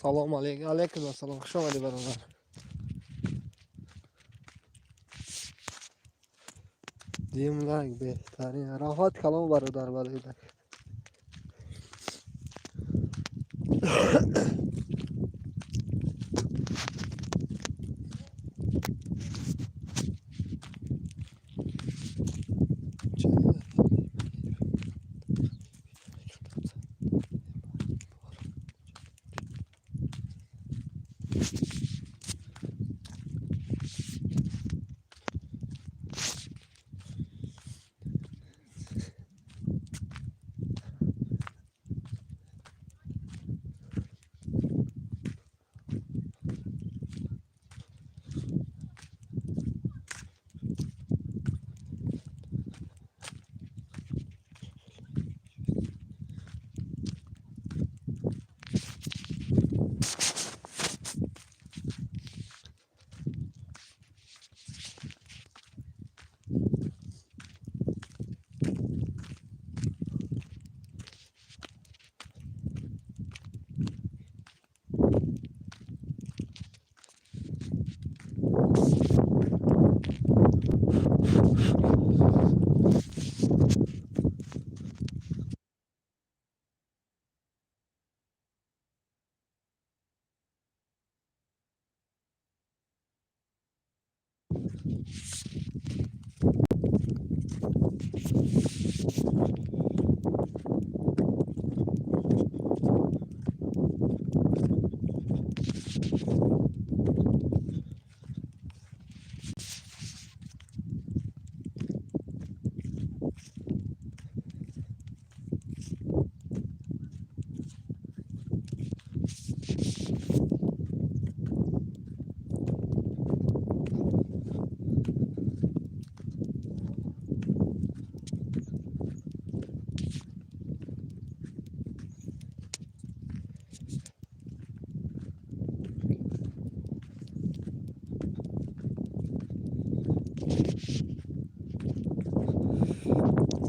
Салом алейкум, алейкум ассалом, хуш омадӣ, бародар. Дим лайк беҳтарин. Раҳмат калом, бародар, барои лайк.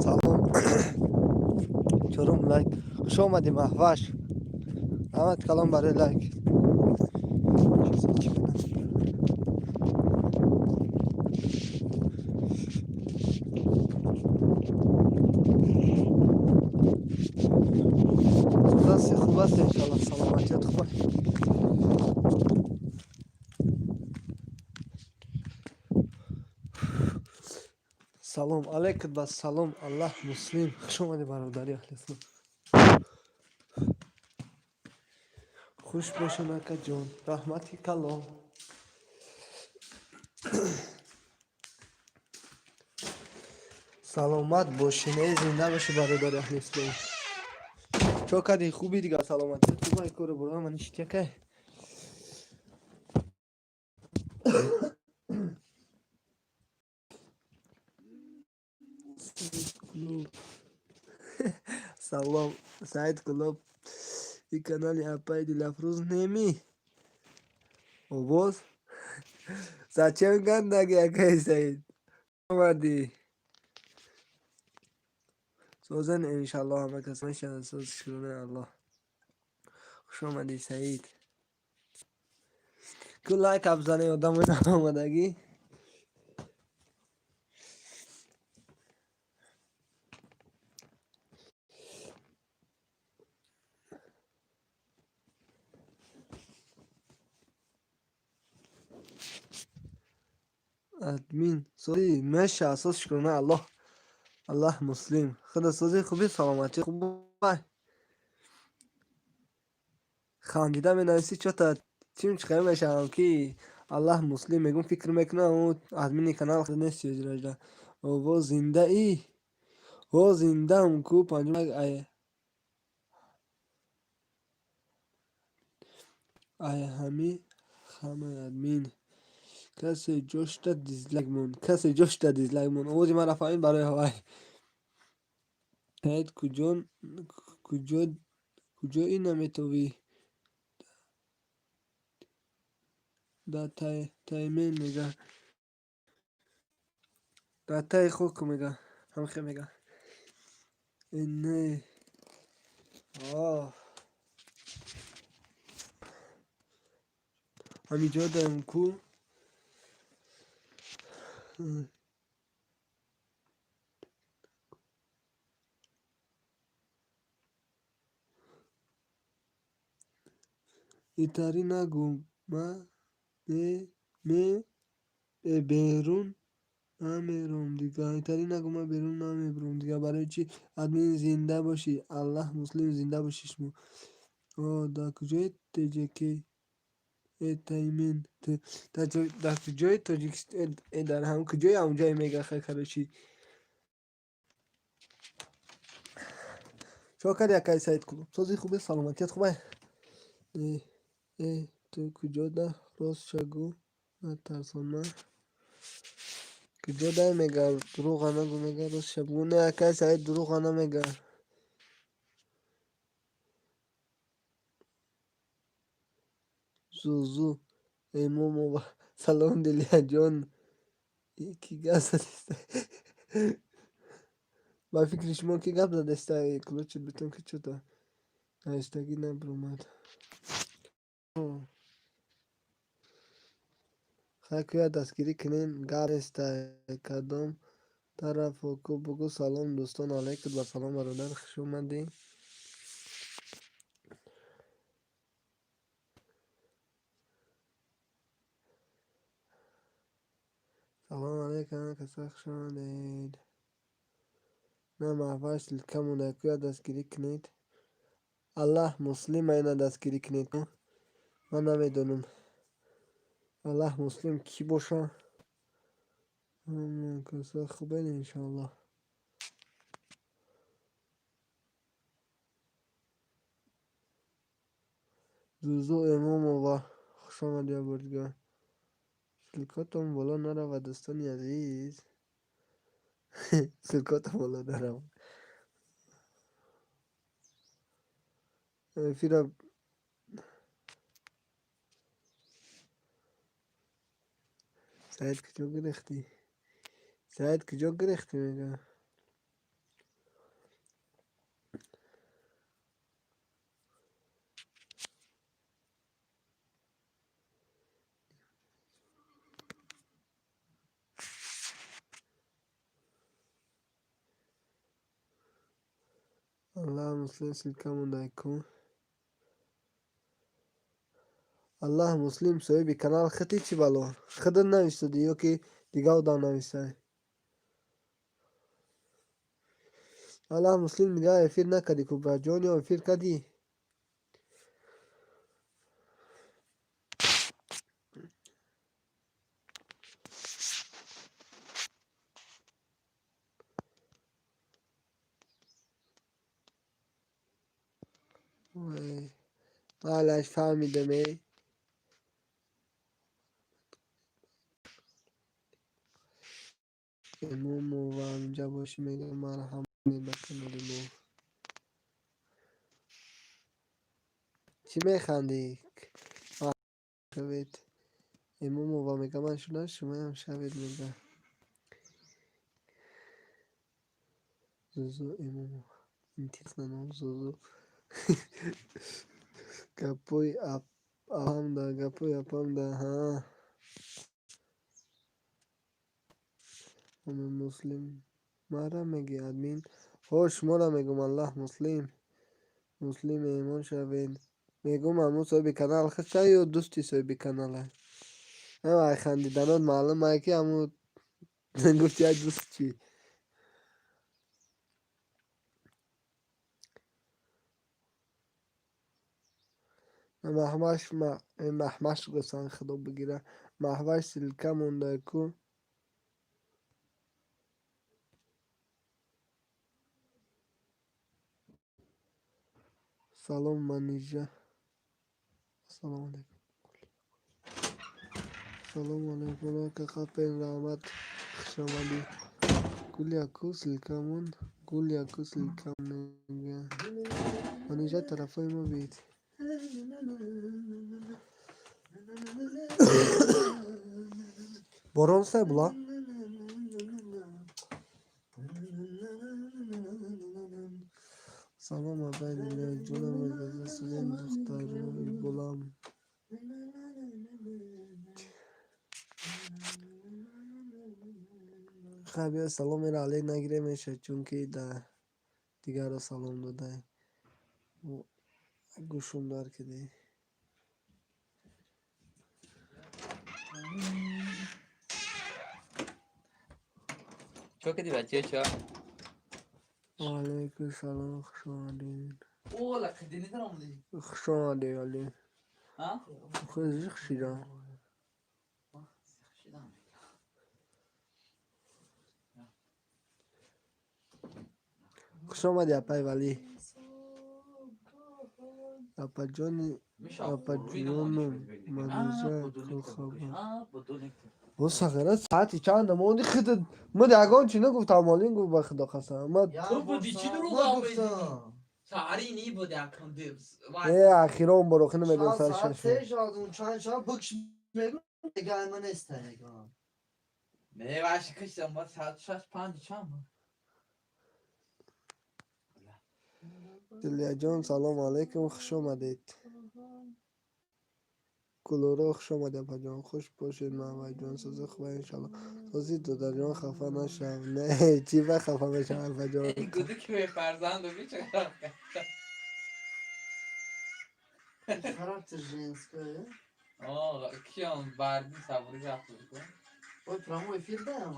Салом. Чорум лайк. Хуш омадӣ, Маҳваш. Раҳмат калом барои лайк. Чиз чӣ кунам? Хуб ҳасти, хуб ҳасти, иншаллоҳ, саломатият хуб. Салом алейкум ба салом, Аллаҳ муслим. Хуш омадӣ, бародари аҳли ислом. Хуш бошед, акаҷон. Раҳмати калом. Саломат бошӣ, не, зинда бошӣ, бародари аҳли ислом. Чо кардӣ, хубӣ дигар, саломатият хуб, ай кору бора ман ништякай. Саид Клуб. Салом, Саид Клуб. И канали апай Дилафрӯз неми? Овоз? Зачем гандаги, акай Саид? Омадӣ. Созен, иншаллоҳ, ҳама кас мешавад соз, шукронаи Аллоҳ. Хуш омадӣ, Саид. Ку лайк абзани одамои омадагӣ. Админ сози меша, асос, шукронаи Аллоҳ. Аллоҳ муслим. Худо сози, хуби, саломатӣ хубай. Хандида менависӣ, чота чим чиқар мешавам, ки Аллоҳ муслим мегум, фикр мекунам, ӯ админи канал нест ёҷиражда. Ово зиндаӣ? Ҳо, зиндаам ку, панҷум ай ай ҳами хамай админ. Касе ҷошта дизлайк монд. Касе ҷошта дизлайк монд. Овози маро фаҳмид барои ҳавай. Саид, куҷо куҷо куҷоӣ наметовӣ? Да таймен мега. Дар таи хок мега. Ҳамхе мега. Не. О. Ҳамиҷо даем ку. Итари нагӯ, ма ме берун намером дига. Итари нагӯ, ма берун намебурам дига. Барои чӣ? Админ зинда бошӣ, Аллаҳ муслим зинда бошӣ шумо. О, дар куҷои ТҶК Этаймент? Дар куҷои Тоҷикистон? Дар ҳам куҷои ҳамҷое мега, короче. Чо карди, акай Саид Кулоб? Сози хубе, саломатият хубай? Э, ту куҷо да? Ростша гӯ, натарсон ма. Куҷо да мега? Дурӯға нагӯ мега, ростша бигӯ. Не, акай Саид дурӯға намега. Зузу Эмомова. Салом, Дилияҷон. Ки гап задеста? Ба фикри шумо ки гап задеста? Ключит битон ки чӯта навиштагӣ набуромад. Хай, кӯя дастгирӣ кунем, гап неста. Кадом тараф ку бугӯ. Салом, дӯстон, алайкум ба салом, бародар, хуш омадӣ. Салом алайкум, каса, хуш омадед. На, маҳваш ссылка монда, кӯя дастгирӣ кунед. Аллаҳ муслим айна дастгирӣ кунед. Ман намедонам. Аллаҳ муслим кӣ боша? Каса хубен, иншоаллоҳ. Зузу Эмомова, хуш омадӣ як бор дигар. Ссылкатон боло наравад, дӯстони азиз. Ссылкатон боло наравад. Эфира Саид куҷо гирехтӣ? Саид куҷо гирехтӣ мега? Аллаҳ муслим ссылка мондай ку. Аллаҳ муслим соҳиби канал хити чӣ бало? Худат навиштадӣ ё ки дигар одам навистай? Аллаҳ муслим дигар эфир накардӣ ку, браҷон, ё эфир кардӣ? Майлаш, фаҳмидам э. Эмомова инҷа бошӣ мега, марҳамат ба канали мо. Чӣ механдӣ? Шавед. Эмомова мега, ман шудам, шумоям шавед мега. Зузу Эмомова. Интересно ном Зузу. Гапои апамда, гапои апамда, ҳа. Муслим мара мегӣ, админ? Ҳо, шуморо мегӯм, Аллаҳ муслим. Муслим меҳмон шавед. Мегӯм, ҳамун соҳиби канал худша ё дӯсти соҳиби канала? Ай хандиданот маълум ай ки ҳамун гуфти як дӯст чӣ? Маҳваш, маҳмаш гуфтан, худо бигира. Маҳваш ссылка монда ку. Салом, Манижа. Ассалому алайкум. Салому алайкум, ака Қапен, раҳмат, хуш омадӣ. Гуляку ссылкамон, гуляку ссылкам мега. Манижа тарафҳои мо бид. Борон сай була? Салом, абай ҷонам, газа сузем, духтарои болам. Хай, биё, саломеро алек нагирем, мешавад, чунки да дигарро салом додай. Гӯшум дар кардӣ. Чо кардӣ, бачаё, чо? Ваалайкум салом, хуш омадед. Ола, қидини даромадӣ. Хуш омадед, Али. А? Зиқ шидам. Шидам. Хуш омадӣ, апай Валӣ. Апаҷони, апаҷоном, Манижа, ку хабар? О, сағира, саати чанда монди худат? Ма ягон чи нагуфтам, Олим гуфт, ба худо қасам. Ма Ту буди, чӣ дурӯғ гуфтам. Саҳари ни буд, якум. Э, ахирон бор охи намедонам, Чанд саати соат 6. се шад, чанд шад букш мегӯ, дигар ма неста ягон. Не, ваши киштам, ба саат 6, 5 чанд буд? Дилияҷон, салому алайкум, хуш омадед. Гулоро, хуш омадӣ, апаҷон. Хуш бошед, Маҳмадҷон. Созӣ, хуба, иншалло. Созӣ, додарҷон, хафа нашав. Не, чӣ ба хафа мешавам, апаҷон? Эй, гуду ки бефарзанду бича. Характер женская. О, киён барди сабури рафт буд. Ой, прямой эфир даям.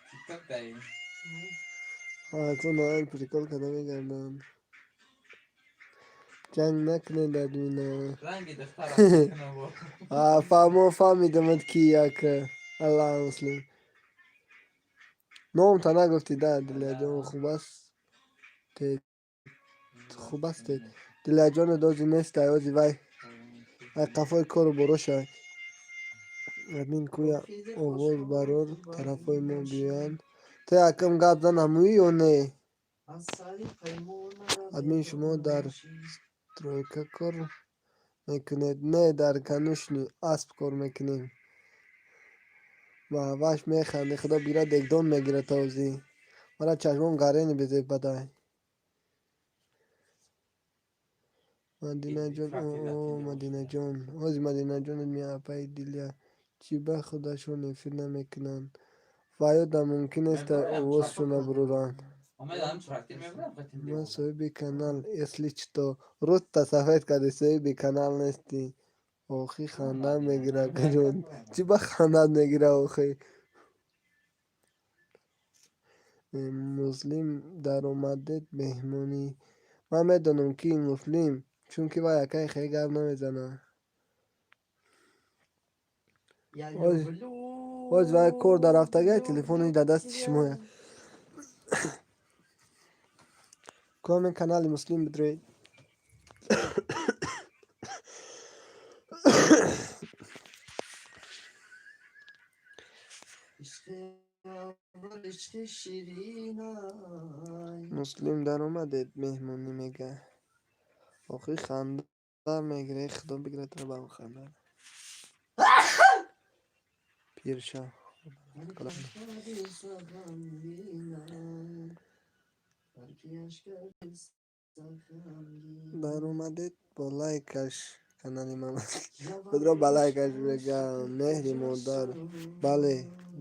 Тикток даи. Акун оян прикол карда мегарданд. Ҷанг накунед, админа. Ранги духтара кунам бо. Фаҳмо, фаҳмидамад, ки як Аллаҳ муслим. Номта нагуфтӣ да, Дилияҷон, хуб астед? Хуб астед? Дилияҷону дози нестай, ози вай ай қафои кору борошай. Админ куя овоз барор, тарафҳои мо биёянд. Ту якам гап зан, ҳамӯӣ ё не? Админ, шумо дар стройка кор мекунед? Не, дар конюшни асп кор мекунем. Маҳваш, механди, худо бигирад, дегдон мегирад тозӣ. Мара чашмом гарени безеб бадай. Мадинаҷон, о, Мадинаҷон. Ози Мадинаҷонат меяд, апаи Дилия. Чӣ ба худашон эфир намекунанд? Ва ё да мумкин нест овозшона буроранд. Омадам, трактир мебарам қатин. Ман соҳиби канал, если что. Рӯтта сафед кардӣ, соҳиби канал нестӣ. Охи, ханда мегирад, акаҷон. Чӣ ба хандат мегирад, охи? Муслим, даромадед меҳмонӣ. Ман медонам, ки Муслим, чунки вай акай хеле гап намезанад. Я Оз люблю оз вай кор дар рафтагай, телефони дар дасти шумоя. Комен канали Муслим бидроед. Ишқи аввал, ишқи ширинай. Муслим, даромадед меҳмонӣ мега. Охи, ханда мегирад, худо бигирад туро ба он ханда. Пир шав. Ҳар ки Даромадед бо лайкаш канали ман. Худро ба лайкаш мегам. Меҳри модар. Бале,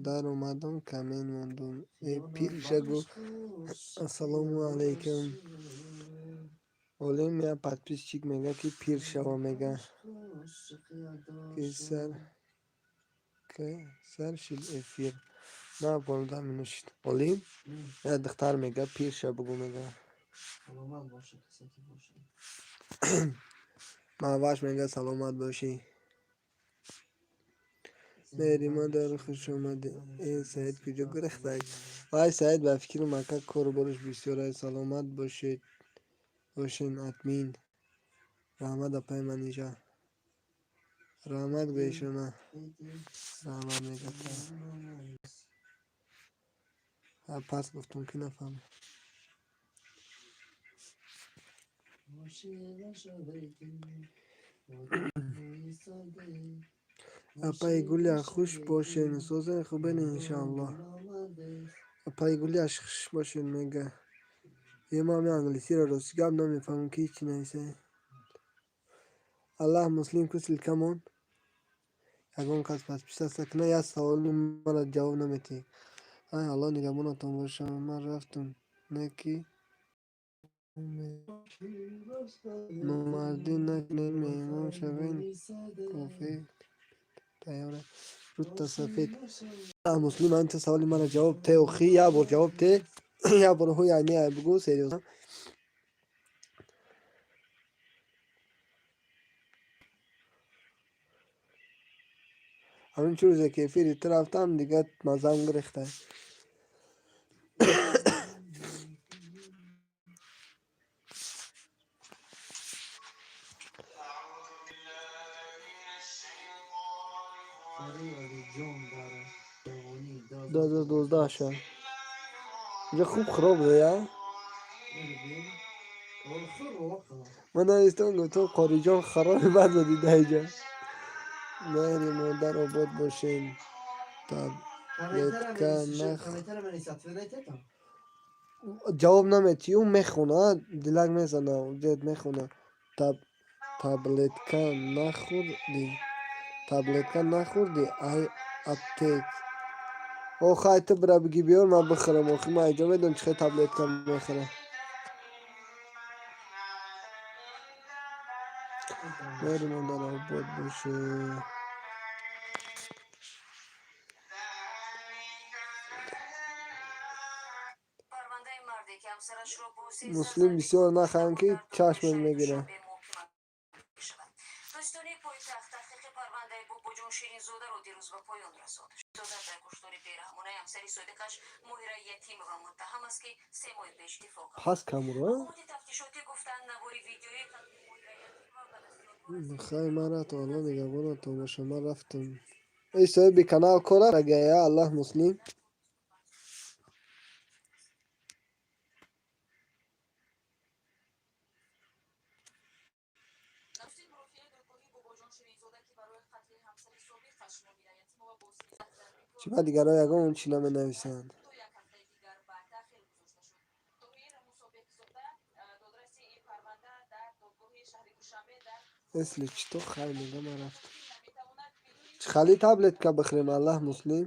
даромадам, камен мондум. Э, пирша гуфт. Ассалому алайкум. Олим, я подписчик мега, ки пир шава мега. Ки сар ки сар шид эфир. На, 15 минут шид. Олим, я духтар мега, пир ша бугӯ мега. Саломат боша, касе ки бошад. Маҳваш мега, саломат бошӣ. Меҳри модар, хуш омадӣ. Э, Саид куҷо гурехтай? Вай Саид, ба фикрам, ака, кору бораш бисёр аст. Саломат бошед, бошен, админ. Раҳмат, апаи Манижа. Раҳмат гӯешона. Раҳмат мега. Пас гуфтум, ки нафаҳмид. Апаи Гулия, хуш бошен, созен, хубен, иншоаллоҳ. Апаи Гулия, хуш бошен мега. Е, ман англисиро рости гап намефаҳмам, ки чӣ нависае. Аллаҳ Муслим ку ссылка мон. Ягон кас подписаться кунад, як саволи мара ҷавоб наметиҳӣ. Ай, Аллоҳ нигаҳбонатон бошад. Ман рафтам. Не ки номардӣ накунед, меҳмон шавед, кофе тайёр аст. Рӯта сафед. Муслим, анта саволи маро ҷавоб те, охи, як бор ҷавоб те, як бор ҳуй ай не ай бугӯ, серьёзно. Ҳамин чӣ рӯзе ки эфири ту рафтам, дигар маззаам гирехта. 2012 ша. Инҷа хуб хироб я. Ман навистам, гуфтам, Қориҷон хароби бад задида иҷа. Меҳри модар обод бошем. Таблетка нах. Ҷавоб наметӣ, ӯ мехонад, дилак мезана, ҷед мехона. Таблетка нахӯрдӣ? Таблетка нахӯрдӣ? Ай аптек. О, хай, ту бира бигӣ биёр, ман бихӯрам. Охи, ман иҷо медонам чӣ хел таблетка мехӯрам. Меҳри модар обод бошед. Муслим, бисёр наханд, ки чашмат мегирад. Пас камро? Хай, мара то Аллоҳ нигаҳбонатон бошад. Ман рафтам. Эй соҳиби канал, кора я Аллоҳ муслим. Чӣ ба дигарҳо ягон чӣ наменависанд? Если что, хай, мега, ман рафтам. Чӣ хали таблетка бихӯрем, Аллоҳ муслим?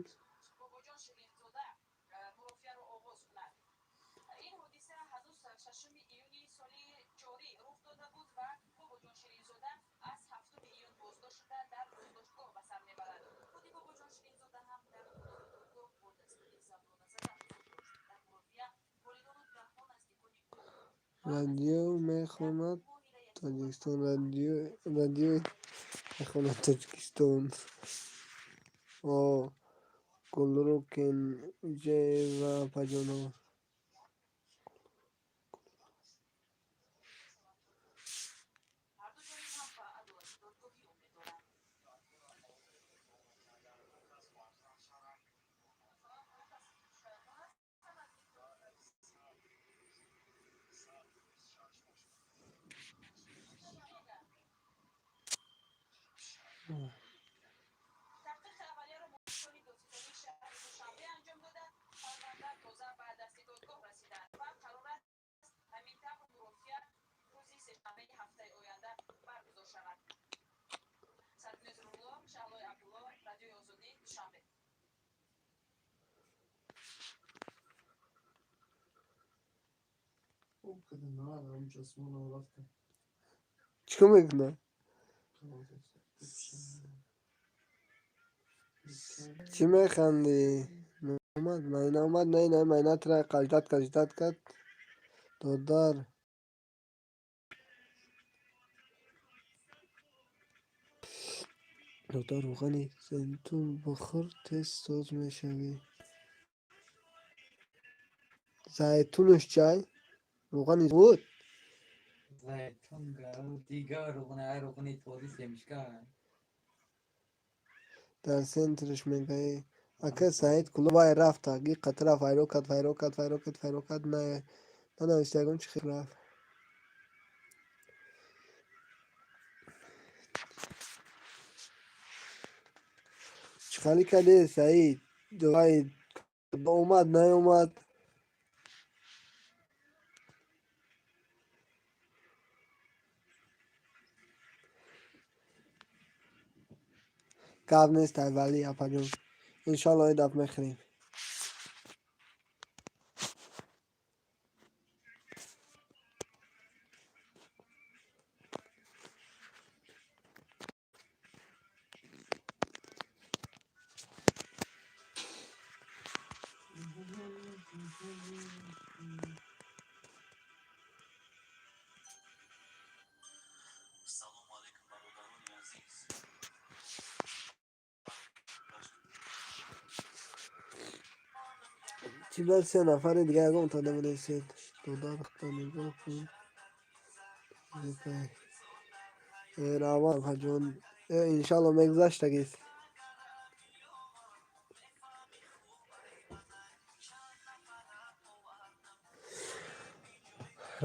Радио мехонад Тоҷикистон, радио мехонад Тоҷикистон. О, Гулрукинҷева, апаҷоно. Чӣ кор мекунад? Чӣ механдӣ? Омад, майна омад, не, не, майна тра каждат, каждат кард. Додар. Додар, рӯғани зайтун бихӯр, тез соз мешавӣ. Зайтунаш чай? Рӯғани буд? Зайтун дигар рӯғни този семечка. Дар центраш мегаӣ. Ака Саид куло вай рафт, ги қатра файро кард, файро кард, файро кард, файро кард, на нанавист ягон чӣ хел рафт. Чӣ хали кардӣ, Саид? Вай омад, наомад? Гап нест, ай валӣ, апаҷон. Иншоалло, ин дафъ мехӯрем. Чӣ се нафари дига ягонта наменависед. Додар худо нигоҳ кун. Раҳмат, апаҷон. Иншалло мегузаштагист.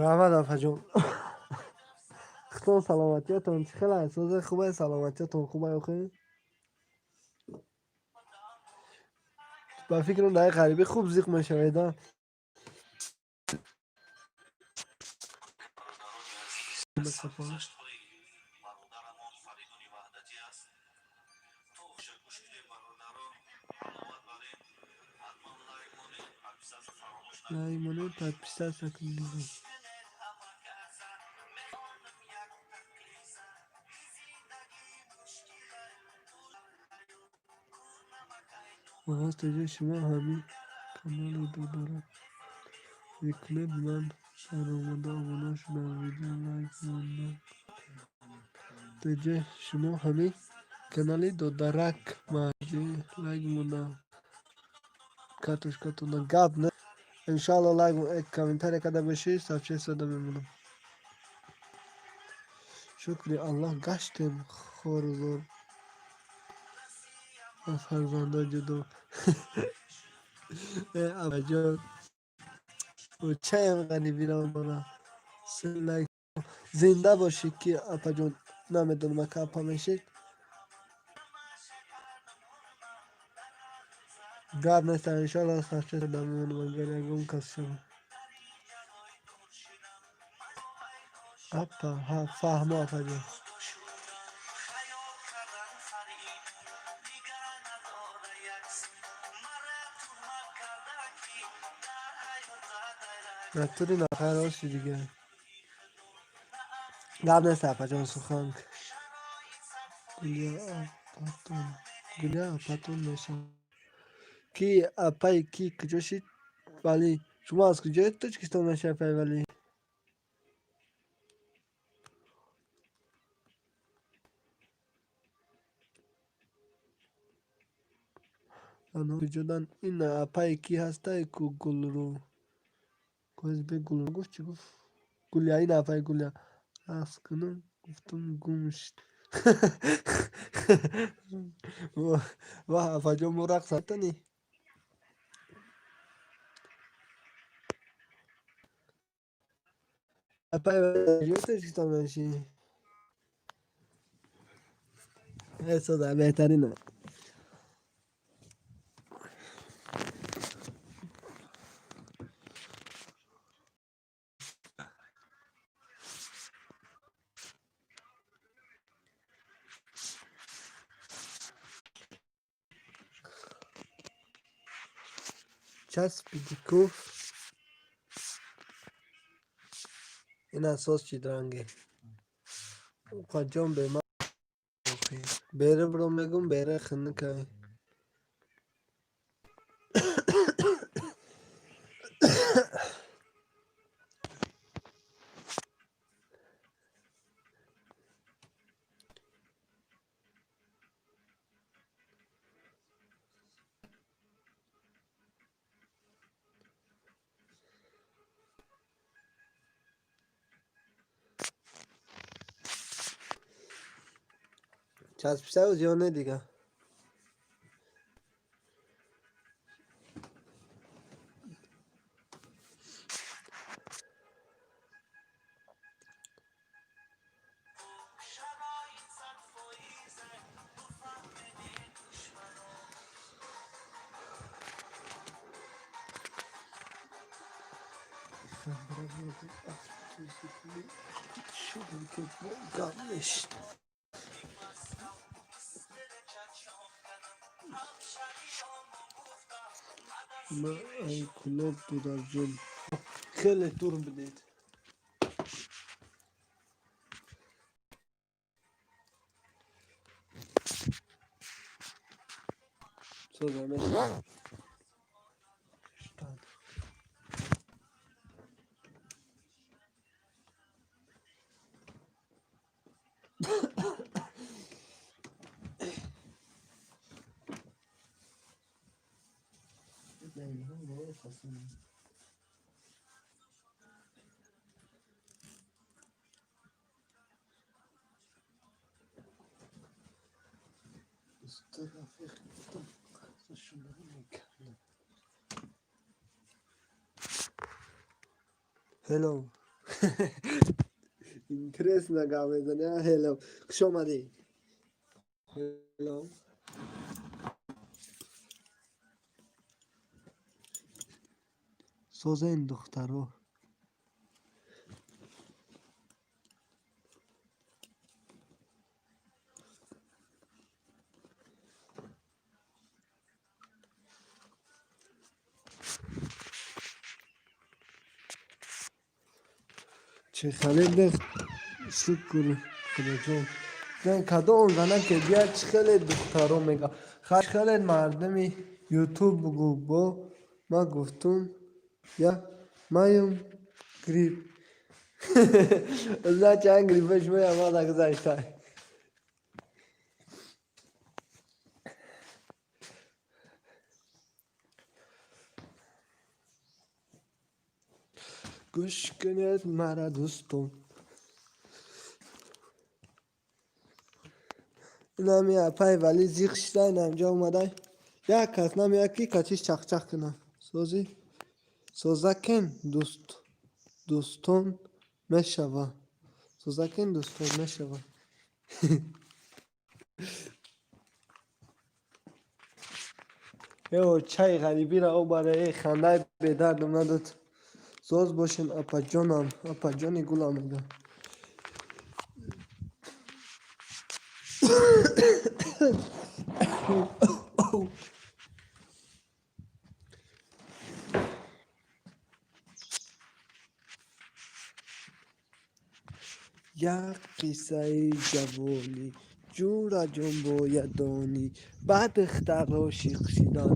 Раҳмат, апаҷон. Худтон саломатиятон чӣ хел аст? Созе хубе, саломатиятон хубе охи? Ба фикрам дар ғарибӣ хуб зиқ мешавед, а? Лайк монед, подписаться кунед. Оғоз таҷа шумо ҳамин канали додарак мекунед. Ман даромада обуна шудам, видео лайк мондам. Таҷа шумо ҳамин канали додарак маҷи лайк мондам. Картошкатона гап не. Иншалло лайк комментария карда бошед, сообщение дода мемонам. Шукри Аллоҳ гаштем хору зор. Аз фарзандон ҷудо. Э абаҷон. Чаям ғарибиро дорам. Лайк зинда бошӣ ки апаҷон намедонам ака апа мешед. Гап нест, иншалло сообщение дода мемонам агар ягон кас шавад. Апа, ҳа, фаҳмо апаҷон. Натури нахайр оши дига. Гап нест, апаҷон, сухан. Гулия апатон. Гулия апатон мешавад. Ки апай ки куҷо шид? Валӣ. Шумо аз куҷои Тоҷикистон мешавед, апай Валӣ? Куҷодан ин апай ки ҳастай ку гулрӯ? Гӯз бе гулрӯ гуфт чӣ гуфт? Гулия ин апай Гулия. Рақс кунам гуфтум гум шуд. Ваҳ апаҷон мо рақс метонӣ? Апай куҷои Тоҷикистон мешӣ? Э сода беҳтарина. Часпиди ку ин асос чид ранге. Оқаҷон бема бере биро мегум бере хинукай. Часписавуз ё не дига? Гап нешт. Ман ай Кӯлоб додарҷон. Хеле дур будед. Соза мешавад. Устод рафиқ гуфтам, қарзашонро мекардам. Hello. Интересно гап мезани, а? Hello. Хуш омадӣ. Hello. Созен, духтаро. Чӣ хеле шукр, худоҷон. Кадом зана ки бияд, чӣ хеле духтаро мега. Хеле мардуми ютуб бугӯ, бо ма гуфтум, я маюм грипп. Зна чанд гриппа шумо ямада гузашта. Гӯш кунед мара, дӯстон. Инами апай вали зиқ шида, инамҷа омадай. Як кас намеяд, ки качиш чахчах кунад. Созӣ созакен дӯст дӯстон мешава. Созакен дӯстон мешава. Э чай ғарибиро обара, э хандаи бедардам надод. Соз бошен, апаҷонам, апаҷони гулам мега. Як қиссаи ҷавонӣ, ҷураҷон, бояд донӣ, ба духтар ошиқ шидан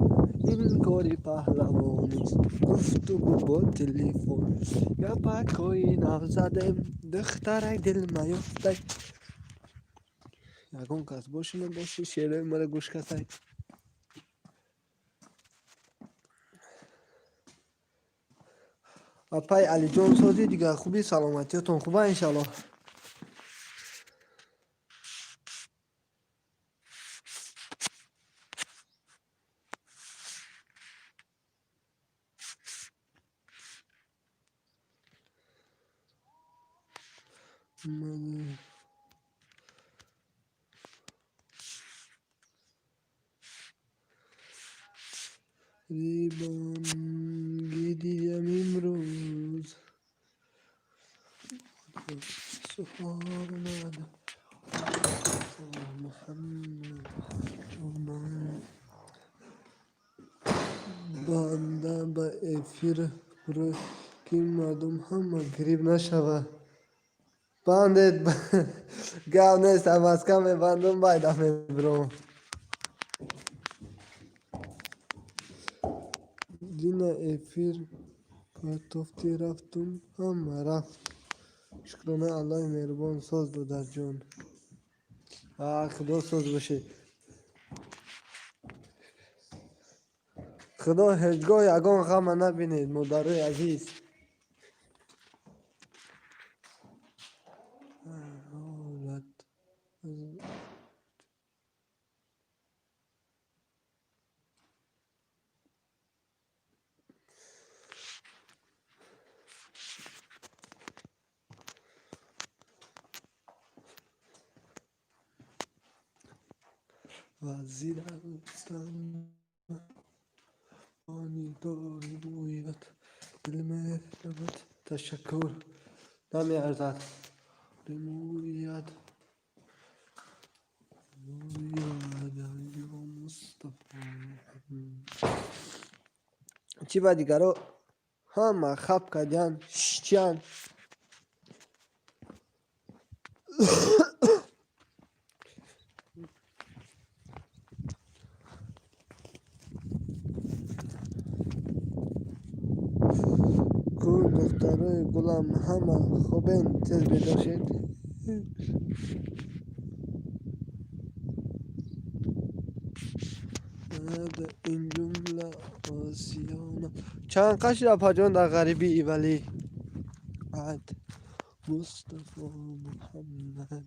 ин кори паҳлавонист. Гуфтугӯ бо телефон, гапакҳои нав задем, духтарак дил маёфтай. Ягон кас боши набоши, шеърҳои маро гӯш касай. Апай Алиҷон, созӣ, дигар хуби, саломатиётон хуба, иншаллоҳ. Рибонги дидам имрӯз. Суҳор омад. Муҳаммад ҷонам. Банда ба эфир бурӯ, ки мардум ҳама грипп нашавад. Бандед, гап нест, маска мебандум, байда мебуром. Дина эфир партофтӣ, рафтум, ҳама рафт. Шукрона Аллоҳи меҳрубон, соз, додарҷон. Худо соз бошед. Худо ҳеҷ гоҳ ягон ғама набинед, модарои азиз. Ҳолат вазир Рустам дори рӯят дил меравад. Ташаккур, намеарзад. Рӯят Мустафо. Чӣ ба дигаро ҳама хаб кардиян, шиштиян. Ку духтарои гулам, ҳама хобен, тез бедор шед. Ин ҷумла осиёна чанд қашр, апаҷон, дар ғарибӣ, вале ад Мустафо Муҳаммад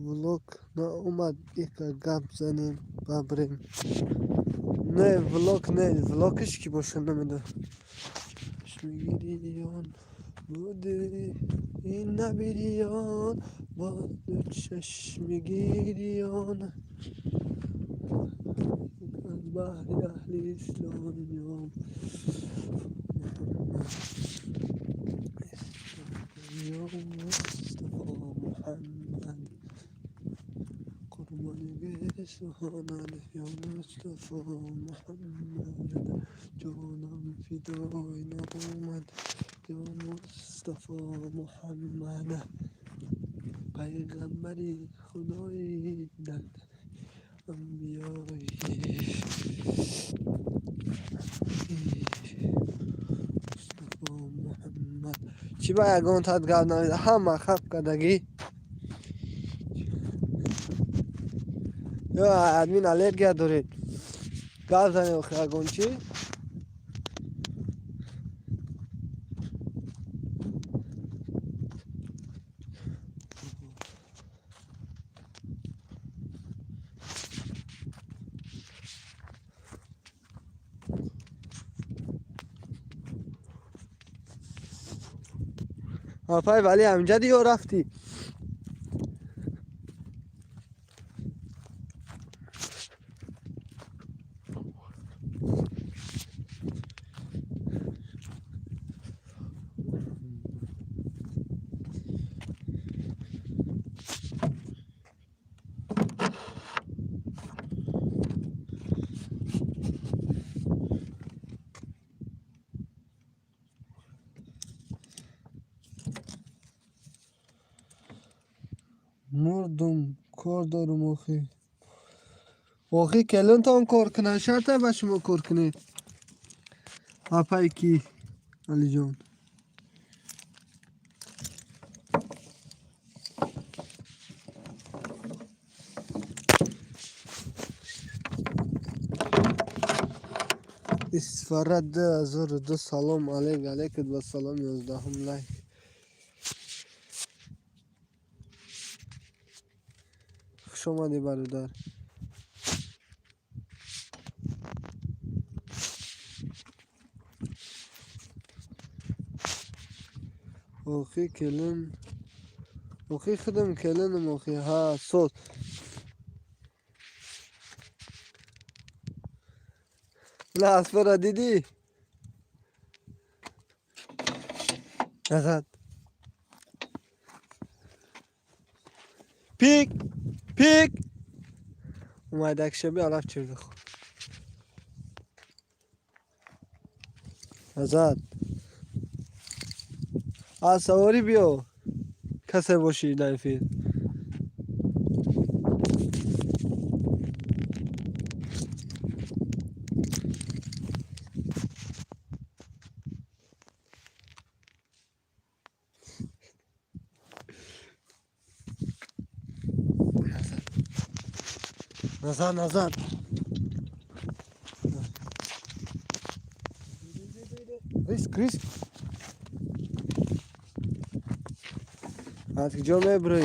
влог наомад, ика гап занем, бабрем. Не, влог не, влогиш ки боша, намедонам. Чашмигириён буди ин набириён, бо ду чашми гириён, аз баҳри аҳли ислом. Ё Мустафо Муҳаммад, қурбони гесонад, ё Мустафо Муҳаммад, ҷонам фидои номад, ё Мустафо Муҳаммад, пайғамбари худои, дар анбиёи Мустафо Муҳаммад. Чӣ ба ягон тат гап намеда, ҳама хап кардагӣ? Ё админ аллергия доред? Гап занед охи, ягон чӣ. Апай вале, ҳаминҷа диё рафтӣ? Мурдум, кор дорум охи. Охи, келинтон кор кунад, шарта ба шумо кор кунед, апай ки Алиҷон. Исфара 2002, салом алейк. Алейкум вассалом. 11-ум лайк. Хуш омадӣ, бародар. Охи, келин, охи, худам келинам охи. Ҳа, соз на аспара дидӣ? Назад, пик пик омадакшаби алаф чирдихо. Назад, аз саворӣ биё, касе бошӣ дар эфир. Назад, назад, риск, риск. Аз куҷо мебурӣ?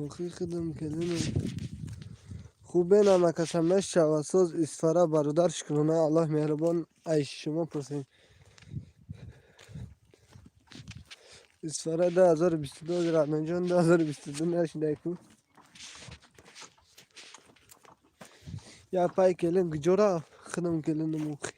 Охи, худам келинам. Хуб, бенамакашам мешавад. Соз, Исфара, бародар, шукрона, Аллоҳ меҳрубон. Ай шумо пурсем. Исфара 2022, Раҳмонҷон 2022 нашидаку. Я пай келин куҷо рафт? Худам келинам охи.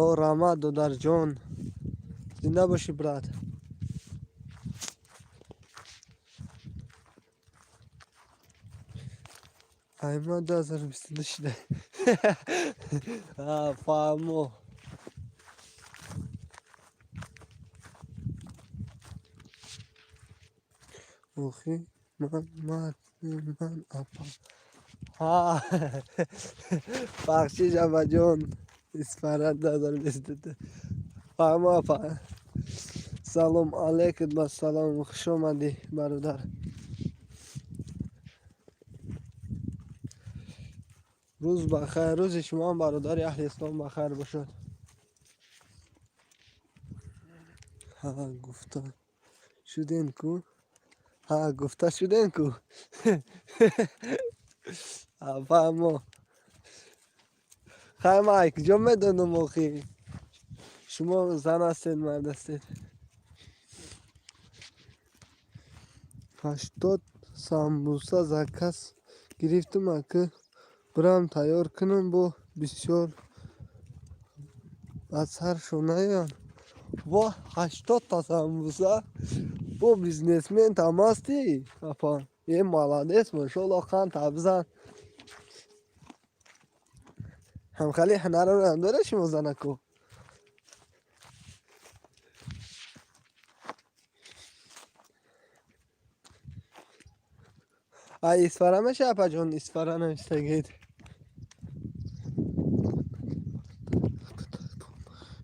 О, раҳмат, додарҷон, зинда бошӣ, брат. Айма 2022 шида, фаҳмо. Охи ман мард ман апа. Ҳа, бахшиш, апаҷон. Исфара 2022. Фаҳмо, апа. Салом алейкум, ба салом, хуш омадӣ, бародар. Рӯз бахайр, рӯзи шумоам, бародари аҳли ислом, бахайр бошад. Ҳа, гуфта шудем ку, ҳа, гуфта шудем ку. Фаҳмо. Хай, ман ай куҷо медонам охи? Шумо зан ҳастед, мард ҳастед? 80 самбуса заказ гирифтум, аки бирам тайёр кунам, бо бисёр ба саршон наёянд. Во, 80-та самбуса! Бо бизнесментам ҳастӣ, апа. Е, молодец, машолло, қанд бизан. Ҳамхали ҳунарам дора шумо занако. Ай Исфара меша, апаҷон, Исфара навистагед.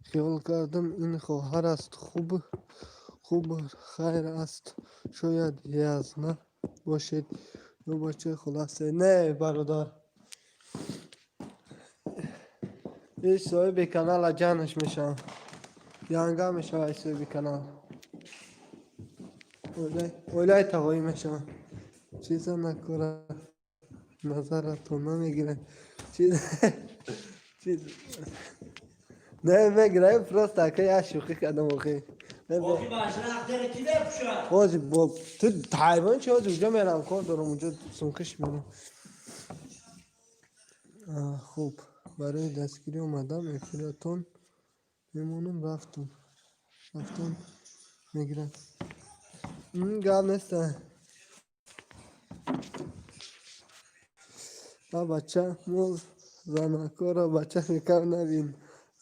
Хиёл кардам, ин хоҳар аст. Хуб, хуб, хайр аст. Шояд язна бошед ё бачаи хола ҳастед. Не, бародар. Иш соҳиби канала ҷанаш мешавам. Янга мешава соҳиби канал. Оилаи тағоӣ мешавам. Чиза накора назаратон намегирад. Чиз чиз не мегирам, просто ака, як шӯхӣ кардам охи. Ҳозир бо ту ҳайвон чи, ҳозир уҷо мерам, кор дорам, уҷо сумкаш мерам. Хуб, барои дастгирӣ омадам, эфиратон мемонам, рафтум. Рафтам мегирам. Гап неста. Ба бача мо занакора бача мекам набин.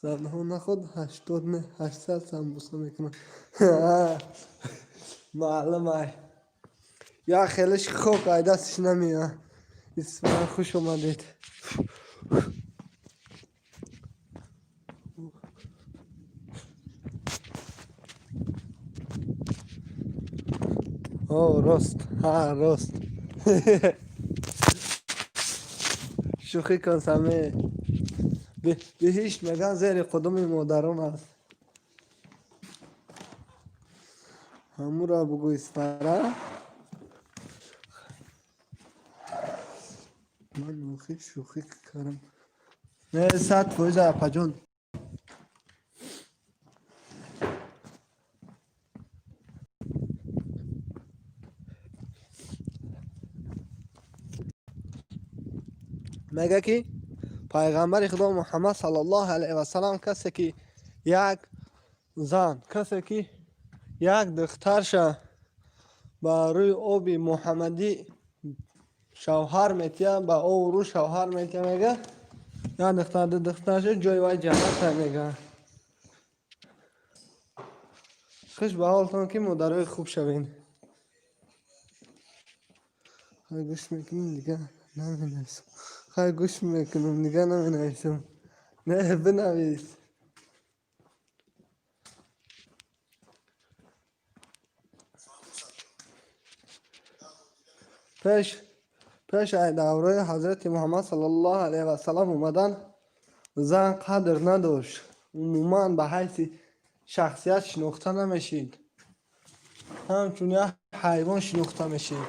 Занҳо наход 80 не, 800 самбуса мекунанд. Маълум ай. Як хелеш хок ай дастиш намеяд. Исфара, хуш омадед. О, рост. Ҳа, рост. Шӯхӣ кун, Саме. Биҳишт меган зери қудуми модарон аст. Ҳамура бугӯ, Исфара. Ман охир шӯхӣ кардам. Не, 100%, апаҷон. Мега ки пайғамбари худо Муҳаммад саллаллоҳу алайҳи васаллам, касе ки як зан, касе ки як духтарша ба рӯи оби муҳаммадӣ шавҳар метиҳад, ба обрӯ шавҳар метиҳад, мега, як духтар, ду духтарша, ҷои вай ҷанната, мега. Хуш ба ҳолтон, ки модарои хуб шавед. Хай, гӯш мекунем, дига наменависам. Хай, гӯш мекунам, дига наменависам. Не, бинавис. Пеш ай давраи ҳазрати Муҳаммад саллаллоҳу алайҳи васаллам омадан, зан қадр надошт. Умуман ба ҳайси шахсият шинохта намешид. Ҳамчун як ҳайвон шинохта мешид.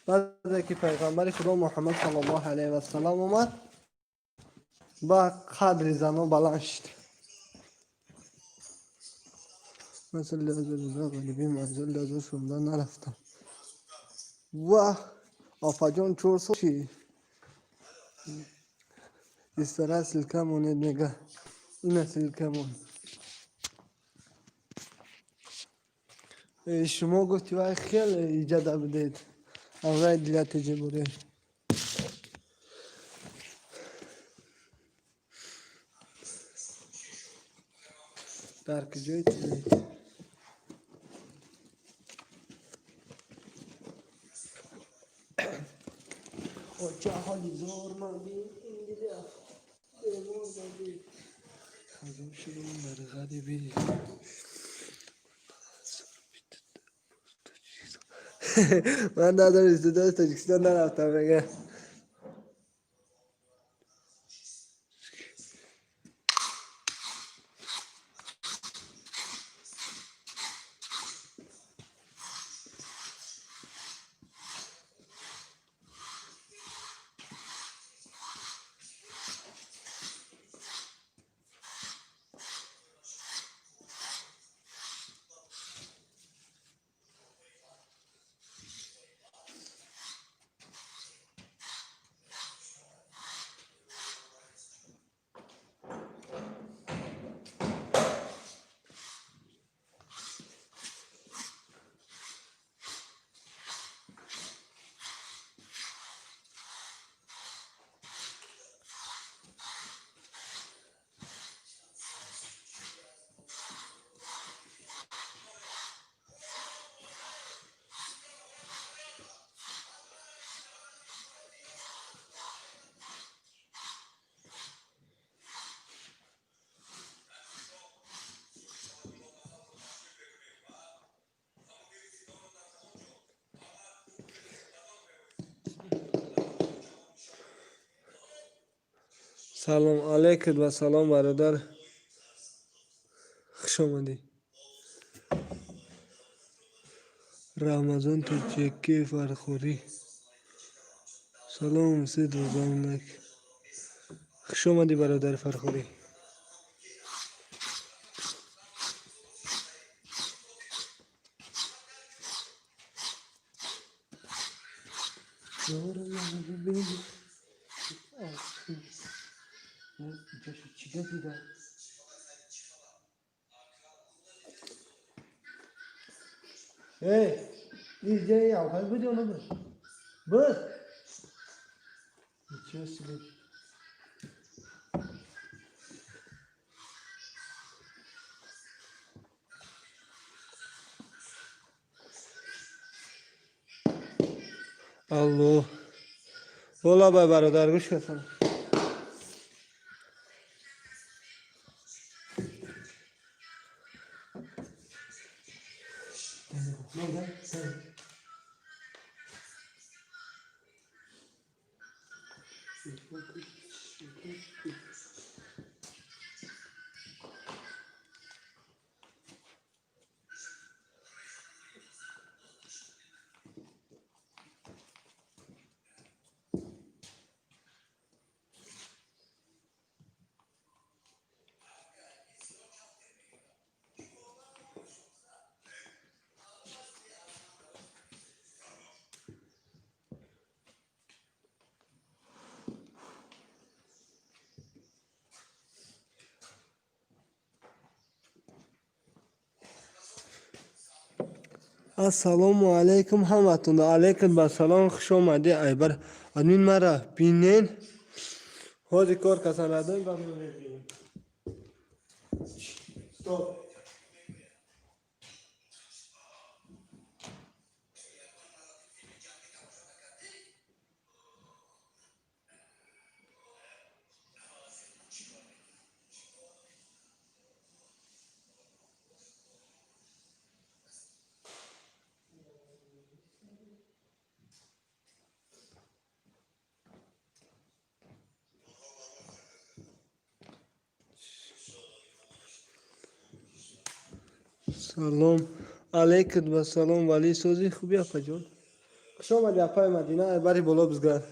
Баъде ки пайғамбари худо Муҳаммад саллаллоҳу алайҳи васаллам омад, ба қадри занон баланд шуд. Ман соли 2019 ғолиби манзил 2016 нарафтам. Ваҳ, апаҷон, 4 сол чи? Исфара, ссылка монед, мега. Ина ссылка мон. Шумо гуфти вай хеле иҷада будед. Аввай дилатеҷа буре. Дар куҷои ту? Оча ҳоли зор ман бин, ин дили бемор ман бин. Хазон шудам дар ғарибӣ. Ман 2022 Тоҷикистон нарафтам, мега. Салом алейкум ва салом, бародар, хуш омадӣ. Рамазон Тоҷики Фархорӣ, салом. Се дувоздаҳум лайк. Хуш омадӣ, бародари Фархорӣ. Чида дида? Эй, иҷа авхай буд ё набуд? Буд. Ничего себе! Алло, вола бай, бародар, гӯш касан. Ассалому алайкум ҳаматон. Алайкум басалом, хуш омадӣ. Айбар админ мара бинен, ҳози кор касан радон ба мебинем. Стоп. Салом алейкум ва салом, Валӣ, сӯзи хуби, апаҷон, хуш омадӣ. Апаи Мадина, айбари боло бизгар.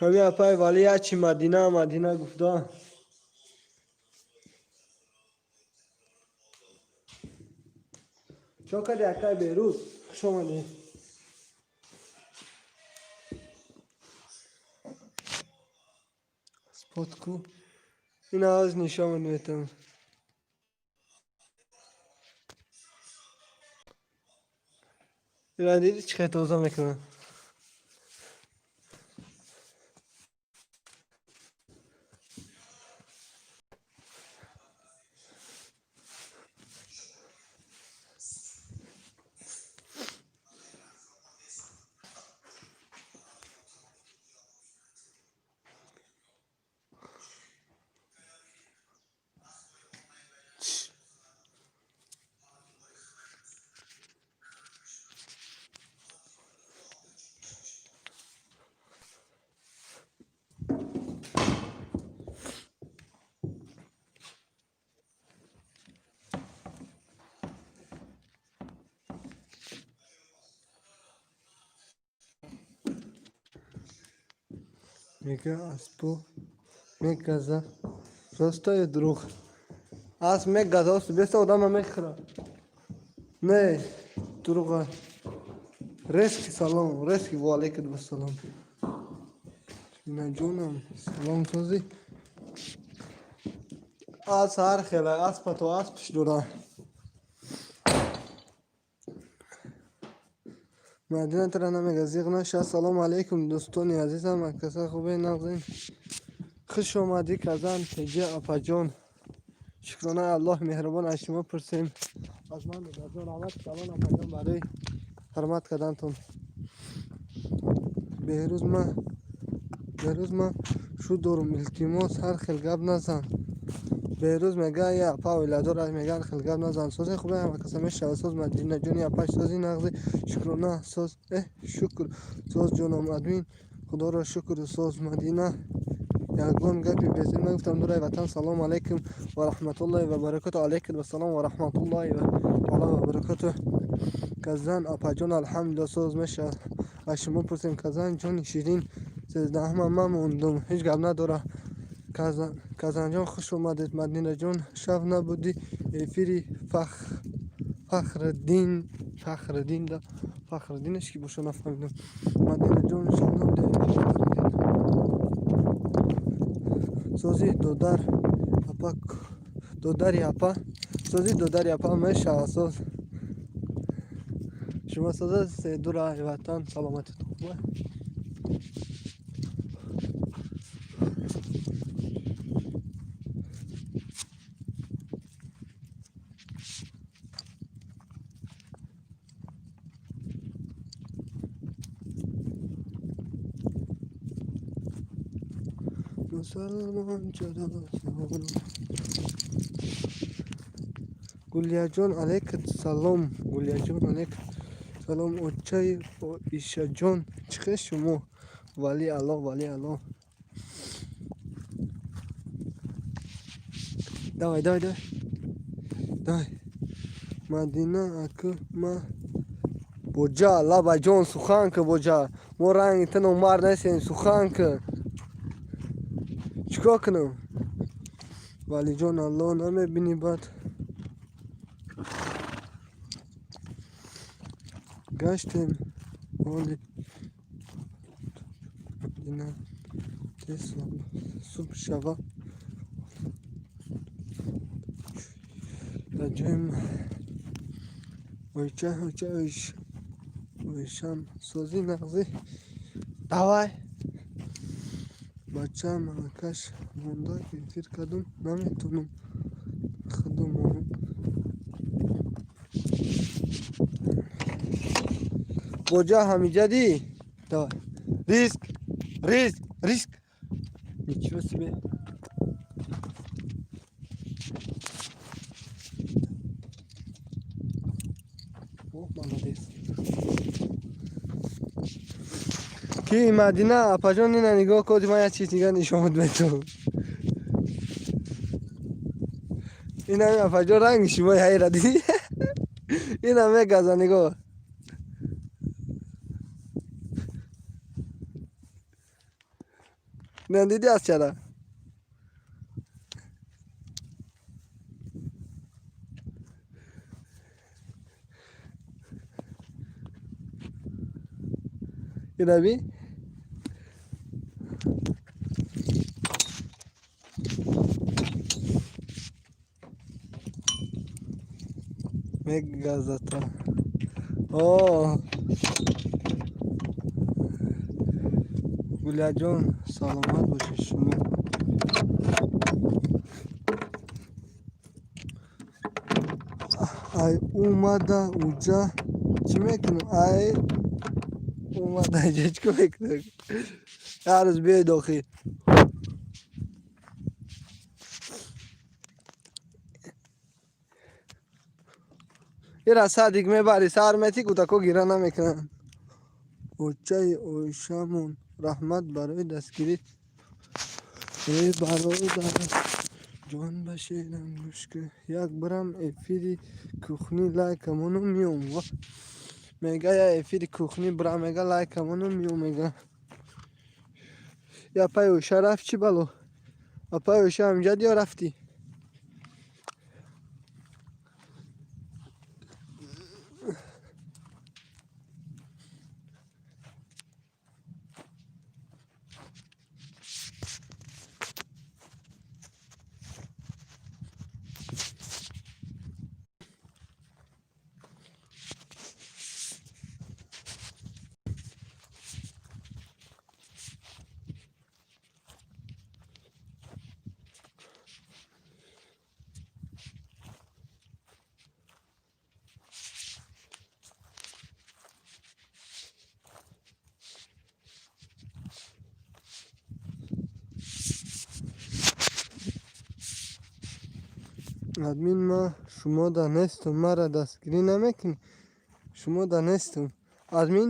Ҳами апаи Валӣ ячи Мадина, Мадина гуфта. Чо кади, акай Берӯз? Хуш омадӣ. Спотку ина аз нишон метам. Ира диди, чӣ хел тоза мекунад. Мега аспо мегаза. Просто ё дурӯғ? Асп мегаза, беста одама мехӯра. Не, дурӯға. Резки салом, резки, ва алейкум ассалом. Ҷонам, салом, созӣ? Асп ҳар хела, аспа то аспш дора. Мадина тара намега, зиғ наша. Ассалому алайкум, дӯстони азизам, акаса хубе, нағзин? Хуш омадӣ, Казан теҷа апаҷон. Шукронаи Аллоҳ меҳрубон, аз шумо пурсем. Аз ман додарҷон раҳмат калон, апаҷон, барои ҳурмат кардантон. Беҳрӯз, ман шу дорум, илтимос, ҳар хел гап назан. Беҳрӯз мега, я апа оиладор аст, мега, ҳар хел гап назан. Сози хубе, ҳамакаса мешава, соз, Мадинаҷони апаш, сози, нағзи, шукрона, соз, шукр, соз, ҷоном, админ, худоро шукр, соз. Мадина, ягон гапи безеб нагуфтам, дурай ватан. Салому алайкум ва раҳматуллоҳи ва баракату. Алайкум ассалом ва раҳматуллоҳи таала ва баракату. Казан апаҷон, алҳамдулилла, соз, мешавад, аз шумо пурсем. Казан ҷони ширин, 13-ма ман мондум, ҳеҷ гап надора. Казанҷон, хуш омадед. Мадинаҷон, шаб набудӣ эфири Фахриддин, Фахриддин да, Фахриддинаш ки боша, нафаҳмидам. Мадинаҷон, шаб набудӣ эфири Фахриддин? Сози, додар апа, додари апа, сози, додари апа, мешава, соз. Шумо соза, дура ватан, саломатитон хуб? Мусалмон чаро? Гулияҷон, алайкум салом. Гулияҷон, алайкум салом. Очаи Оишаҷон, чӣ хел шумо? Вали Алло, вали Алло. Давай, давай, давай, давай. Мадина аку ма боҷа лабаҷон, сухан ки, боҷа, мо ранги ту номард нестем, сухан ки, чӣ кор кунам? Валиҷон, Алло, намебинӣ, баъд гаштем ҳоли. Мадина, тез субҳ шава, дар ҷои ойча, оча, оишам, созӣ, нағзӣ? Давай, бачаам акаш монда, эфир кардум, наметонам худум монам. Боҷа, ҳамиҷадӣ? Давай, риск, риск, риск! Ничего себе! О, молодец! Ки, Мадина апаҷон, ина нигоҳ код, ман як чиз дига нишон метавам. Инами апаҷон, ранги шумои ҳайра дидӣ, ина мегаза, нигоҳ. Дидӣ аз чара? Ина би. Мегазата. О, Гуляҷон, саломат бошед шумо. Ай омада уҷа чӣ мекунам? Ай омада иҷа чӣ кор мекунам? Ҳар рӯз биёй дохил. Ира садик мебарӣ, сар метӣ, кӯдако гира намекунанд. Очаи Оишамон, раҳмат барои дастгирӣ. Э, бародар, ҷон, ба шерам гӯш кун. Як бирам эфири кухни, лайкамону миём. Мега, я эфири кухни бирам, мега, лайкамону миём, мега. Апай Оша рафт, чӣ бало? Апай Оша ҳамҷад ё рафтӣ? Админ, ма шумо да нестум, мара дастгирӣ намекунӣ? Шумо да нестум, админ,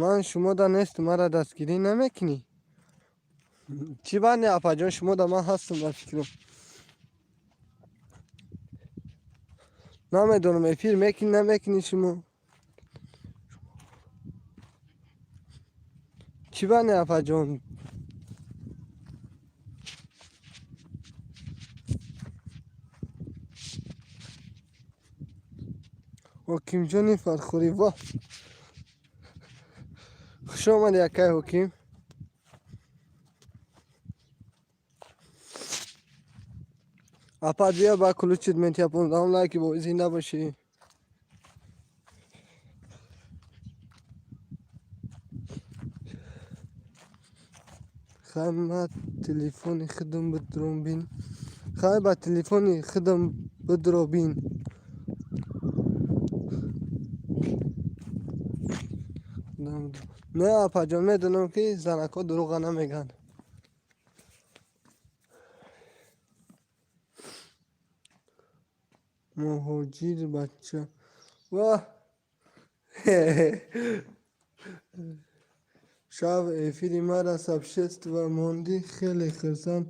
ман шумо да нестум, мара дастгирӣ намекунӣ? Чӣ бани, апаҷон, шумо да ман ҳастум. Ба фикрам, намедонам, эфир мекунӣ, намекунӣ шумо. Чӣ бани, апаҷон? Ҳокимҷони Фархурӣ, во, хуш омадӣ, акай Ҳоким. Апа, биё, ба ключит метия, 15-ум лайки бо зинда бошӣ. Хай, ма телефони худам бидуром бин. Хай, ба телефони худам бидуро бин. Не, апаҷон, медонам, ки занакҳо дурӯға намегӯянд. Муҳоҷир бача, ва шав эфири мара сообщество мондӣ, хеле хурсанд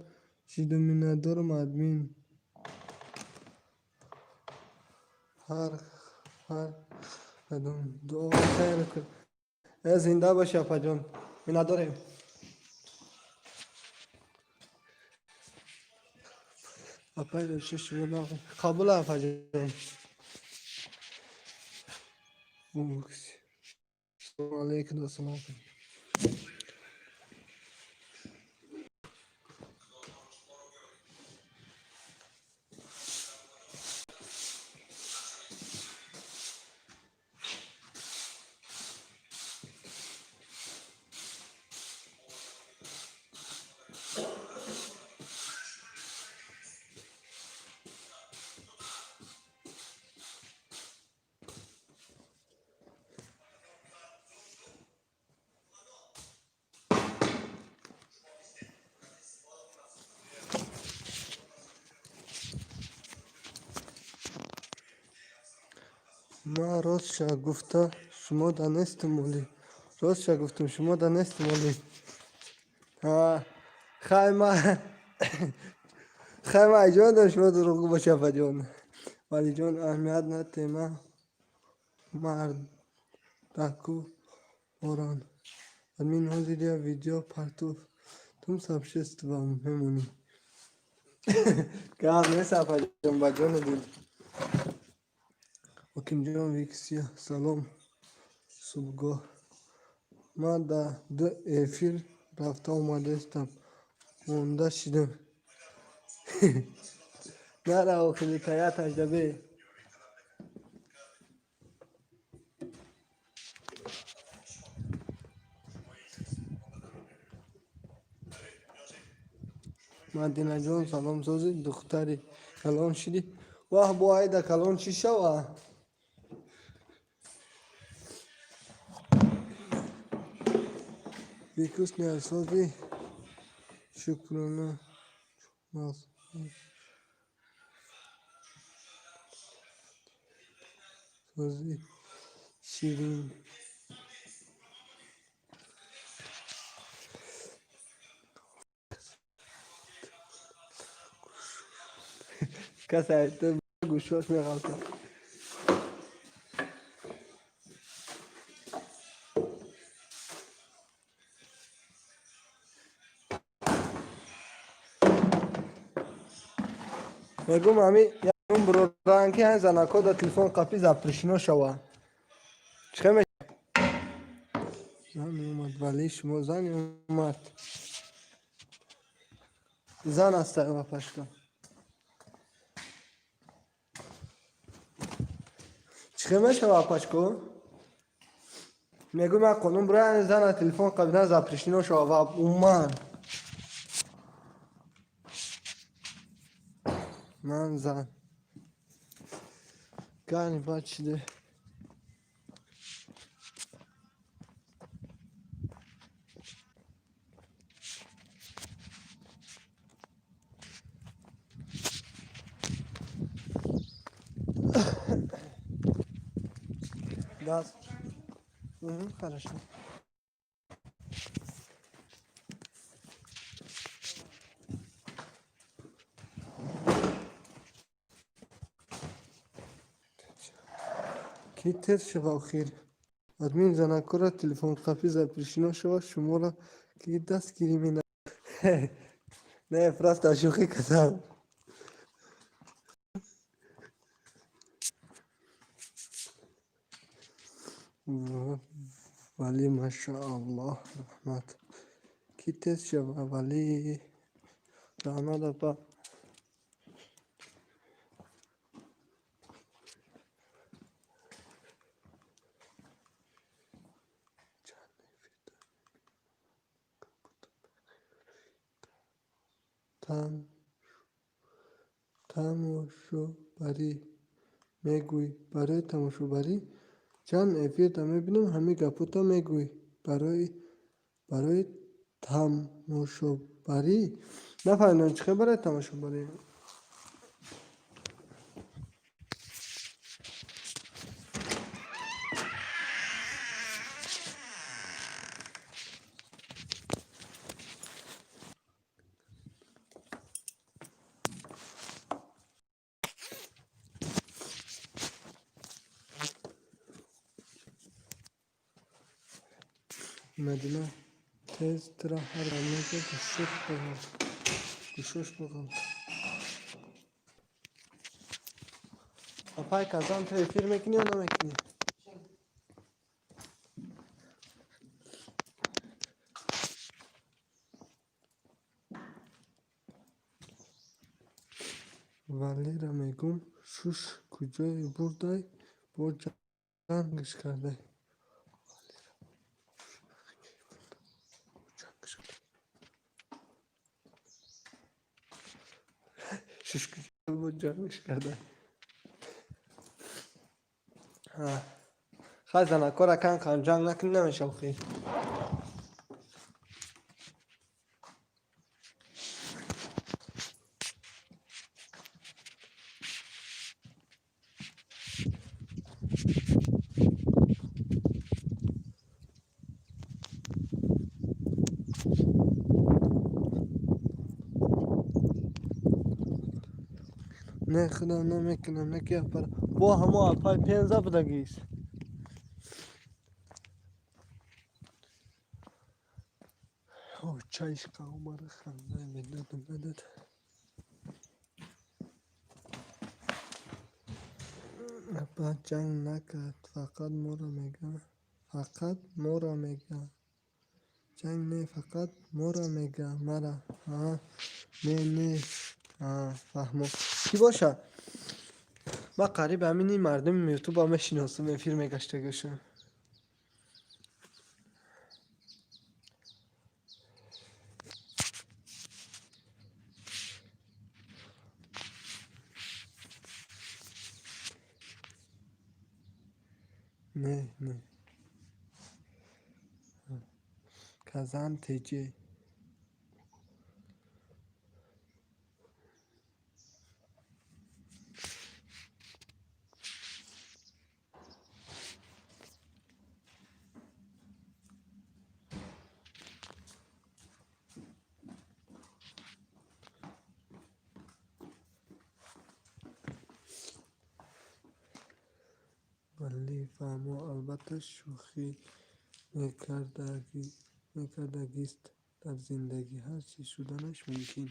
шидум, миннатдорам, админ. Ҳар кадом дуо хайр кун. Зинда бошӣ, апаҷон, миннатдорем. Апай, шумо қабул, апаҷон. Салому алейкум, ассалому. Ман ростша гуфта, шумо да нестум олӣ. Ростша гуфтум, шумо да нестум олӣ. Хай, ма иҷоза дорам, шумо дурӯғгӯ боша, апаҷон. Валиҷон, аҳамият натема, мардаку оран. Админ, ҳозир я видео партов тум, сообщество мемонӣ. Гап нест, апаҷон, ба ҷону дил. Ҳокимҷон Виксия, салом, субҳгоҳ. Ман дар ду эфир рафта омадаистам, монда шидам. Нара, охири таяташ да бе. Мадинаҷон, салом, созӣ, духтари калон шидӣ. Ваҳ, бо айда калон чӣ шава? Викус созӣ, шукрона. Наз созӣ, ширин. Касе гӯшош меғалтад. Мегум, ҳами ягон биродаран ки ҳами занако да телефон қапи запрещено шава. Чӣ хел зан омад, вале шумо зан омад. Зан аста пашка. Чӣ хел мешава, пашко? Мегум, як қонун бирая, зана телефон қабидан запрещено шава ва умуман. Ман зан. Galiba çile. Газ. Угу, хорошо. Ки тез шава охир. Админ, занакора телефон қапи запрещено шава, шуморо ки дастгирӣ мена. Не, просто шӯхӣ кардам. Вале машааллоҳ, раҳмат. Ки тез шава, вале раҳмат, апа. Тамошобарӣ мегӯй, барои тамошобарӣ чанд эфирда мебинам, ҳамин гапота мегӯй. Барои тамошобарӣ нафаҳмидам, чӣ хел барои тамошобарӣ. Мадина, тез тира ҳар мега гӯшош бигам. Гӯшош бигам. Апай Казан, ту эфир мекунӣ ё намекунӣ? Валера, мегум, шуш куҷое бурдай, бо ҷангш кардай. Шуш куҷо бо ҷангш кардай. Хай, занакора кан кан ҷанг накунӣ, намеша охир. Не, худам намекунам, не ки апара. Бо ҳамо апай Пенза будагист. Оча ишқа омада ханда медод медод. Апа ҷанг накард, фақат моро мега. Фақат моро мега. Ҷанг не, фақат моро мега. Мара. А, не, не. А, фаҳмо. Кӣ боша? Ман қариб ҳамини мардуми ютуба мешиносам, эфир мегаштагиашон. Не, не. Казан ТЖ. Вале фаҳмо, албатта, шӯхӣ мекардагист. Дар зиндагӣ ҳар чиз шуданаш мумкин.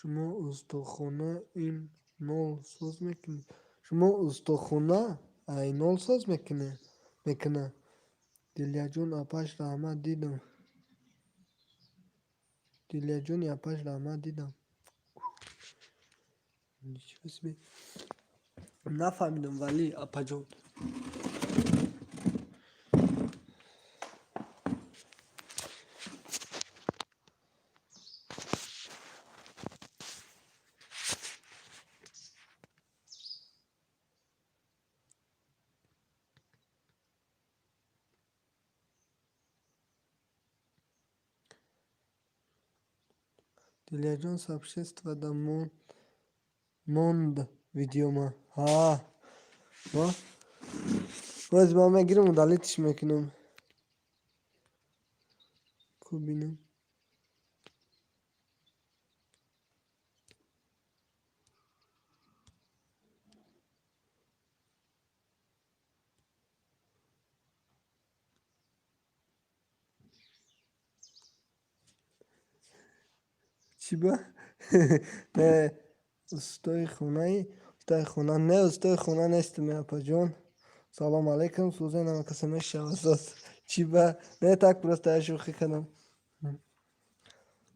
Шумо устохона ин нол соз мекунед? Шумо устохона ай нол соз мекуна? Дилияҷон апаш раҳмат дидам. Дилияҷони апаш раҳмат дидам. Нафаҳмидам вале апаҷон. Дилияҷон сообществода монд видеома. Ҳа. Боз ман мегирам удалитьш мекунам. Ку бинам. Чӣ ба? Не, устои хонаи устои хона не, устои хона нестам, апаҷон. Салом алейкум, сӯзен ама каса мешавад соз. Чӣ ба? Не, так просто я шӯхӣ кардам.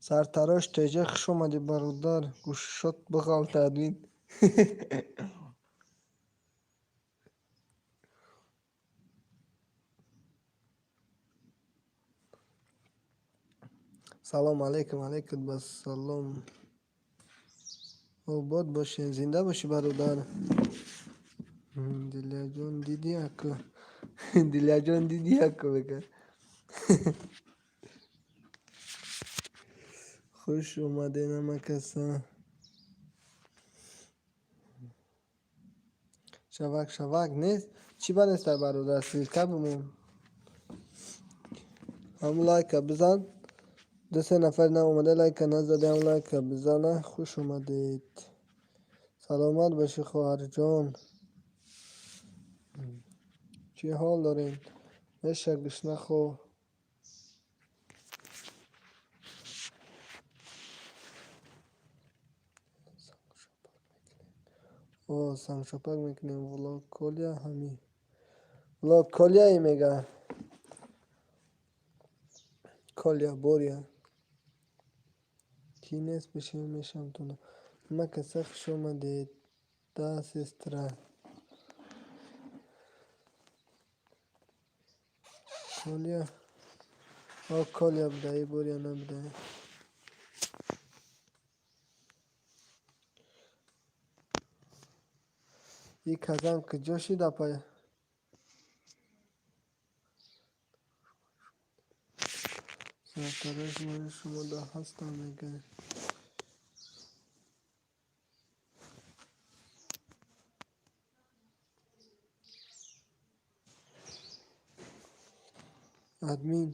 Сартарош теҷа, хуш омадӣ, бародар. Гӯшот биғалта админ. Салом алейкум, алейкум бассалом. Обод бошед, зинда бошӣ, бародар. Дилияҷон дидӣ аку? Дилияҷон дидӣ аку мега. Хуш омадед ҳама каса. Шавак шавак нест? Чӣ ба нестай, бародар? Ссылка бимон. Ҳамун лайка бизан. Ду се нафар наомада, лайка назада, ҳам лайка бизана. Хуш омадед. Саломат бошӣ, хоҳарҷон. Чӣ ҳол дорем? Меша гушна хо. О, сангшопак мекунем. Влог Колия ҳами. Влог Колияи мега. Колия Боря. Кӣ нест пеши мешам туна. Ҳама каса хуш омадед. Да, сестра. Колия. О, Колия будаи, Боря набудаи. И казан куҷо шид, апа? Сартарош мои шумо да ҳастам мега. Админ.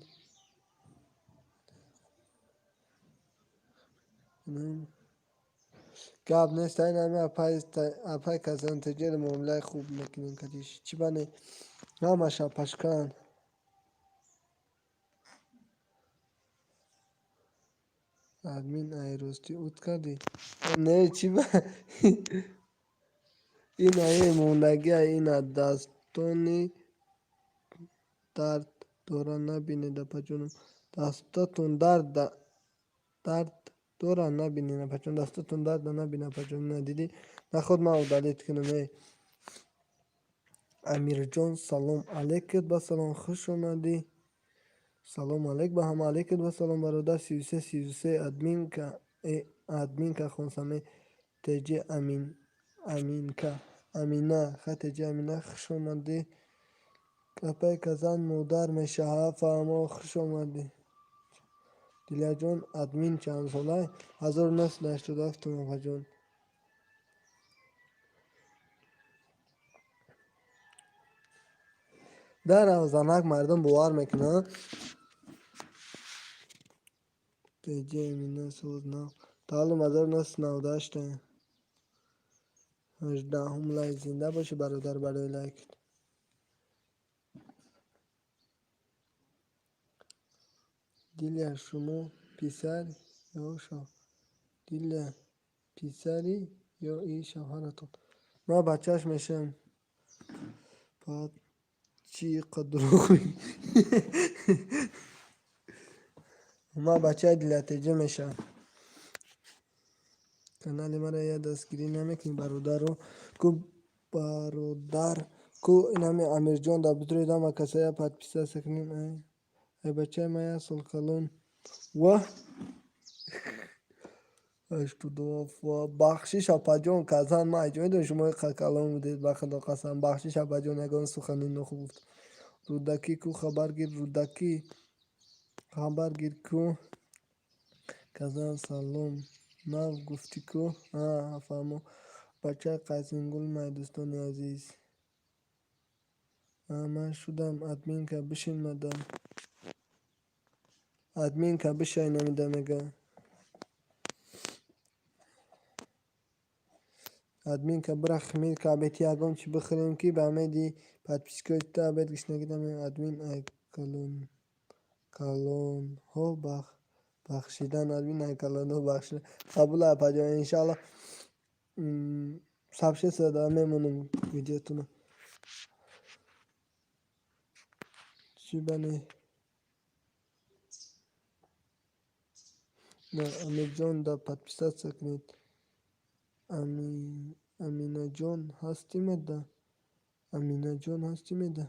Гап нест, айн ҳами апай казан теҷери муомилаи хуб мекунем кадиш. Чӣ ба не? Ҳамаш апашкан. Админ ай ростӣ ут кардӣ? Не, чӣ ба? Ин ае мондагӣ ина дастони дард дора набинед, апаҷонам. Дастотон дард дора набинед, апаҷон. Дастотон дард набинед, апаҷон. На дидӣ? Наход ман удалить кунам, эй. Амирҷон, салом алейкум, ба салом, хуш омадӣ. Салом алейк ба ҳама, алейкум ба салом, бародар. 33 33 админка, админка хонсаме теҷ амин аминка амина ха теҷ амина, хуш омадӣ. Апай казан модар мешаҳа, фаҳмо, хуш омадӣ. Дилияҷон, админ чанд сола? 1987, апаҷон. Дар занак мардум бовар мекунанд. Теҷ амина соз нав. Таваллуд 1998. 18 лайк. Зинда бошӣ, бародар, барои лайкт. Дилия, шумо писар ё шо? Дилия. Писари ё и шавҳаратон? Ман бачааш мешавам. Баъд чӣ қа дурӯғ мегӯӣ? Ман бачаи Дилатеҷа мешавам. Канали маро я дастгирӣ намекунӣ, бародаро? Ку бародар, ку инами Амирҷон дар бутури дама касая подписаться кунем. Ай бачаи ман як сол калон. Ва 87. Бахшиш, апаҷон, казан ман айҷо медонам, шумо қа калон будед, ба худо қасам. Бахшиш, апаҷон, ягон сухани нохуб гуфт. Рӯдакӣ ку, хабар гир, Рӯдакӣ хабар гир ку. Казан салом, нав гуфтӣ ку? Фаҳмо. Бачаи Қайсингул май, дӯстони азиз. Ман шудам админка, бишин мада. Админка бишай намида мега. Админка бира хмелка абети ягон чӣ бихӯрем, ки ба меди подписчикои ту абед гушнагӣ даме. Админ ай калонҳо бахшидан, админ ай калонҳо бахшидан. Қабул, апаҷон, иншаалло. Сообществода мемонам видеотуна. Чӣ бане? На, Амирҷон да подписаться кунед. Аминаҷон ҳастӣ меда? Аминаҷон ҳастӣ меда?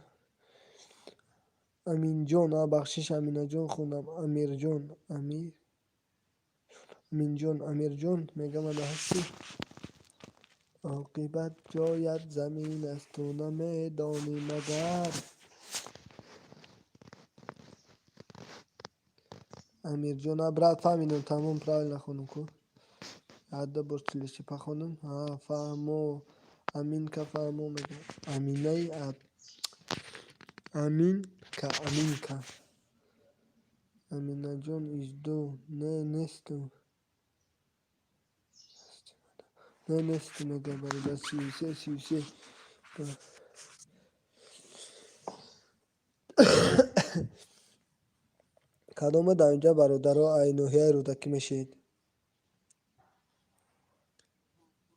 Аминҷон, а бахшиш, Аминаҷон хондам. Амирҷон, Амир Аминҷон, Амирҷон мегам, ада ҳастӣ? Оқибат ҷоят замин аст, ту намедонӣ магар. Амирҷон, а брат, фаҳмидам, тамом, правильно хондам ку. Ада бор чилишипа хондам. Фаҳмо. Аминка фаҳмо мегӯям. Аминаи Аминка, Аминка. Аминаҷон иҷдо. Не, несту. Не, несту мега бародар. 33, 33. Кадома дар инҷа бародаро ай ноҳияи Рӯдакӣ мешед?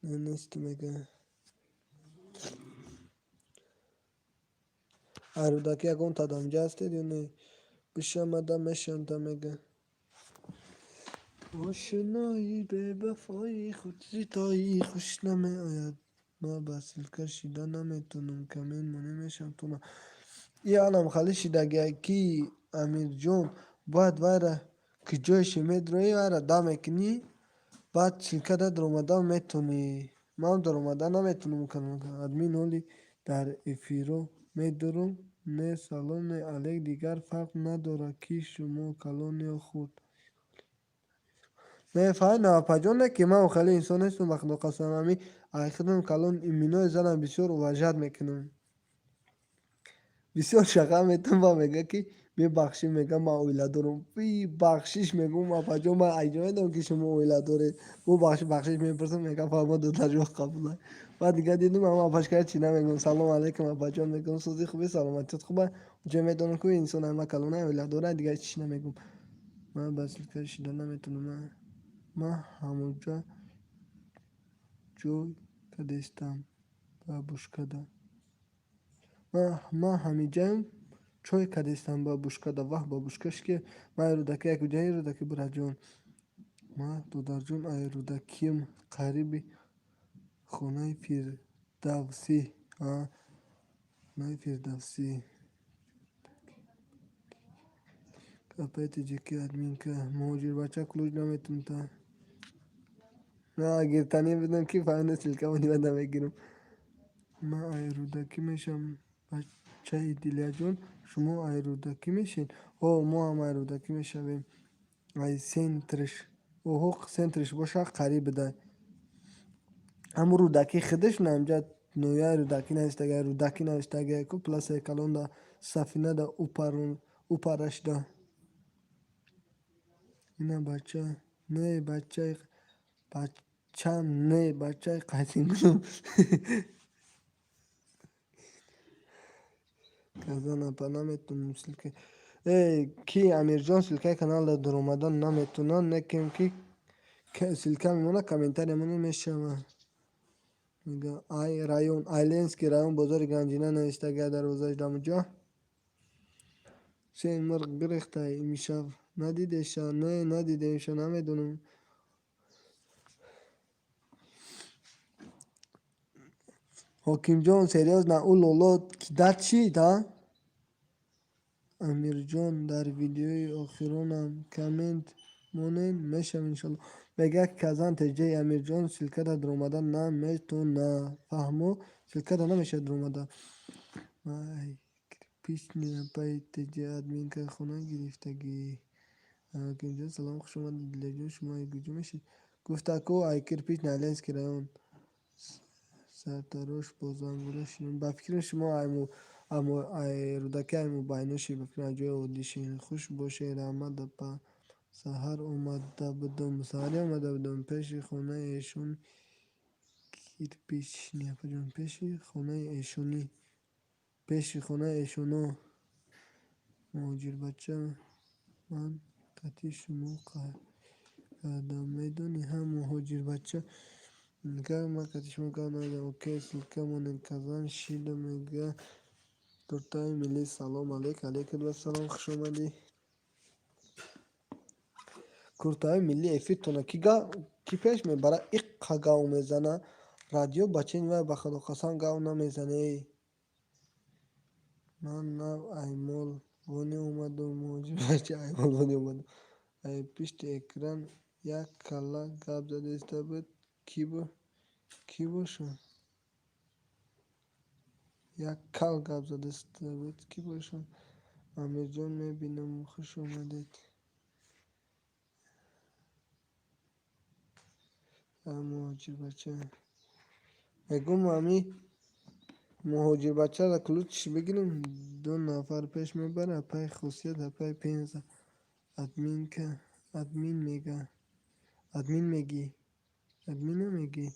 Не, несту мега. Ай Рӯдакӣ ягон та дар инҷа ҳастед ё не? Бишамада мешамда мега. Ошинои бевафои худситоӣ хуш намеояд. Ман ба ссылка шида наметонам, коммент монӣ мешавам тона. И алам хали шидагия ки Амирҷон бояд вайра ки ҷойше медроӣ, вайра да мекунӣ, баъд ссылка да даромада метонӣ. Ман даромада наметонам канал. Админ ҳоли дар эфиро медорам. Не салом, не алейк, дигар фарқ надорад, ки шумо калон ё хурд. Не, фаҳмидам, апаҷон, не ки ман хеле инсон нестам, ба худо қасам, ами ай худам калон иминои занам бисёр уважать мекунам. Бисёр шақа метам ва мега ки мебахшӣ, мега ман оила дорам. И бахшиш мегӯм, апаҷон, ман айҷо медонам, ки шумо оила доред. Бубахши, бахшиш мепурсам, мега фаҳмо, додарҷон, қабул. Баъд дига дидум, ама апашкара чӣ намегӯм. Салом алейкум, апаҷон, мегӯм, сӯзи хуби, саломатият хуба. Уҷо медонам ку инсон ама калона оила дорад, дига чӣ намегӯм. Ман ба ссылка шида наметонам. Ман ҳамонҷа ҷой кадестам бабушкада. Ман ҳамиҷаем чой кадестам бабушкада. Ваҳ, бабушкаш ки ман ай Рӯдакӣ, ай куҷаи Рӯдакӣ, бираҷон? Ман додарҷон ай Рӯдакием, қариби хонаи Фирдавсӣ. Хонаи Фирдавсӣ. Апаи тоҷикӣ админка. Муҳоҷирбача ключ наметонта. На, гиртанӣ будам ки фаҳмида ссылка монӣ намегирам. Ман ай Рӯдакӣ мешавам, бачаи Дилияҷон, шумо ай Рӯдакӣ мешед? Ҳо, мо ҳам ай Рӯдакӣ мешавем. Ай центрш. Оҳо, центрш боша қариб будай. Ҳамун Рӯдакӣ худаш на инҷа ноҳияи Рӯдакӣ навиштагия, Рӯдакӣ навиштагия ку пласаи калонда сафинада упарашда. Ина бача, не бачаи бачам, не бачаи Қайсингулум. Казан апа наметонам ссылка. Э, ки Амирҷон ссылкаи каналда даромадан наметонад, не кем ки Ссылка мемона, комментария монед, мешава. Мега ай район, Айленский район, бозори Ганҷина навиштага дарвозааш дамуҷо. Ҳусейн мирғ гирехтай имшаб. Надидеша? Не, надидемша, намедонам. Ҳокимҷон, серьёзно, ӯ лоло кидат шид, а? Амирҷон, дар видеои охиронам коммент монед, мешавем иншалло. Мега Казан теҷаи Амирҷон ссылкада даромада наметона. Фаҳмо, ссылкада намешавад даромада. Ай, кирпични апаи теҷа админка хона гирифтагӣ. Ҳокимҷон, салом, хуш омадед. Дилерҷон, шумо ай куҷо мешед? Гуфта ку ай кирпични Айленский район. Сартарош бо зангула шинон. Ба фикри шумо ай Рӯдаки ай мубайноши, ба фикри ай ҷои оддиши. Хуш бошед, раҳмат апа. Саҳар омада будум, саҳарӣ омада будум пеши хонаи эшон кирпични апаҷон, пеши хонаи эшонӣ, пеши хонаи эшоно. Муҳоҷирбача, ман қати шумо қаҳр кардам, медонӣ ҳа муҳоҷирбача? Ман қати шумо гап намезанам. Окей, ссылка монед. Казан шида мега Туртаи миллӣ, салом алейк, алейкум ассалом, хуш омадӣ. Куртаи миллӣ эфиртона ки ки пеш мебара, иққа гав мезана. Радио бачаи вай, ба худо қасам, гав намезане. Ман нав аймол вони омадум, муҳоҷирбача, аймол вони омадум. Ай пишти экран як калла гап задиста буд. Кӣ бошад? Як кал гап задиста буд. Кӣ бошад? Амирҷон, мебинам, хуш омадед. Муҳоҷирбача. Мегӯм ами муҳоҷирбачаро ключ бигирем, ду нафар пеш мебара, апаи Хусият, апаи Пенза. Админка, админ мега. Админ мегӣ. Админа мегӣ.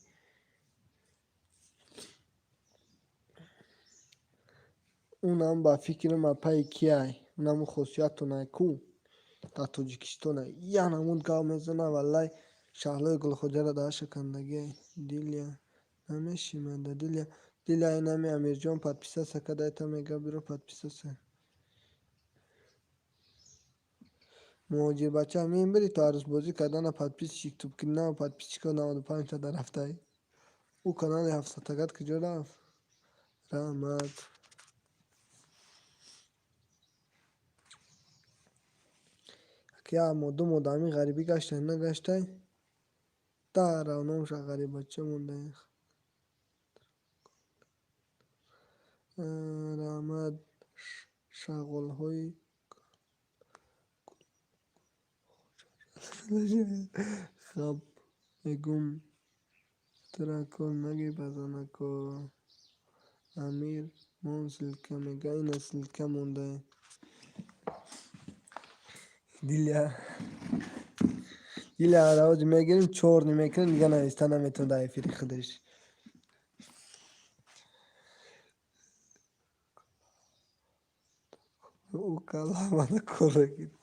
Унам ба фикрам апаи кияй? Унам Хусиятонай ку? Дар Тоҷикистонай. Як намуд гап мезана, валлай Шаҳлои Гулхоҷаро даҳаша кандагиай. Дилия намешимада, Дилия. Дилия инами Амирҷон подписаться кардайта, мега биро подписаться. Муҳоҷирбача, мебири то арӯсбозӣ кардана подписчик туп ки на подписчикҳо 95 та дарафтай. Ӯ канали ҳафтсадтагат куҷо рафт? Раҳмат. Як моҳ, ду моҳ дар ҳамин ғарибӣ гаштай, нагаштай, дарав номша ғариббача мондай. Раҳмат, шағолҳои хаб мегӯм тура кор нагир ба занако. Амир мон ссылка мега, ина ссылка мондай. Дилия. Дилия равоҷ мегирем, чорни мекунем, дига нависта наметавонад дар эфири худаш. Ӯ кала мана кора гирифт.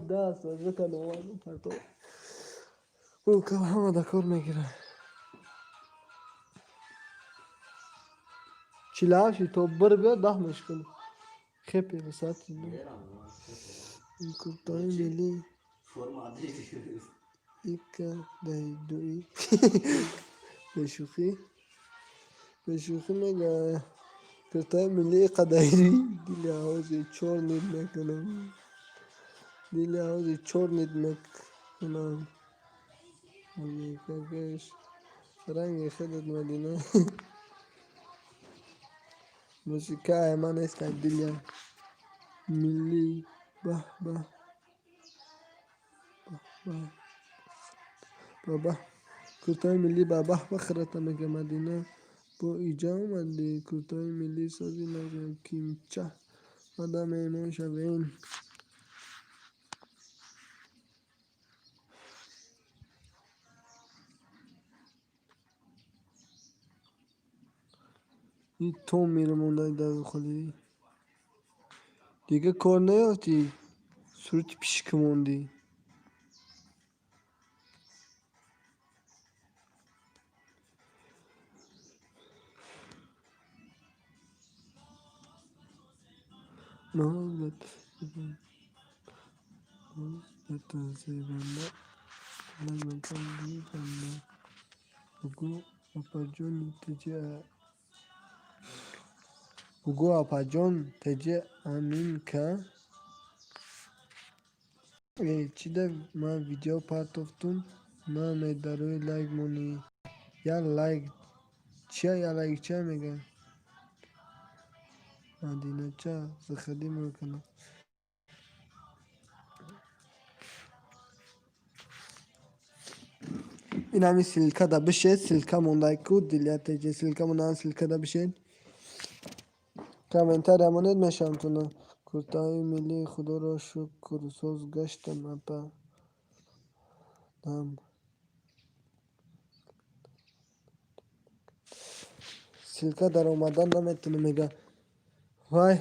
Даст партов. Ӯ кала ҳама да кор мегирад. 48 то бир биёд, даҳ мешканад. Хепи соати куртаи миллӣ ика даи бешӯхӣ бешӯхӣ мега куртаи миллӣ иқа даи дили ҳози чор нит мекунам. Дили ҳози чор нит мекунам. Какаш ранги худат Мадина. Мусиқа ман нест дилия. Миллӣ баҳ баҳ баҳ баҳ баҳ куртаи миллӣ ба баҳ бахарата мега Мадина. Бо иҷа омадӣ куртаи миллӣ сози кимча. Мада меҳмон шавем. И то мера мондай дар холӣ. Дига кор наёфтӣ? Сурати пишика мондӣ. Бугӯ апаҷони Бугӯ апаҷон теҷе аминка. Э, чида ман видео партофтум, намедарои лайк монӣ. Я лайк чия, я лайк чия мегӯям? Мадинача, заходи мой канал. Ин ҳамин ссылка да бишед, ссылка мондай ку дилия теҷе ссылка монда, ссылка да бишед. Комментария монед, мешавам туна. Куртаҳои миллии, худоро шукр, соз гаштам, апа. Дам. Ссылка даромадан наметавонам, мега. Вай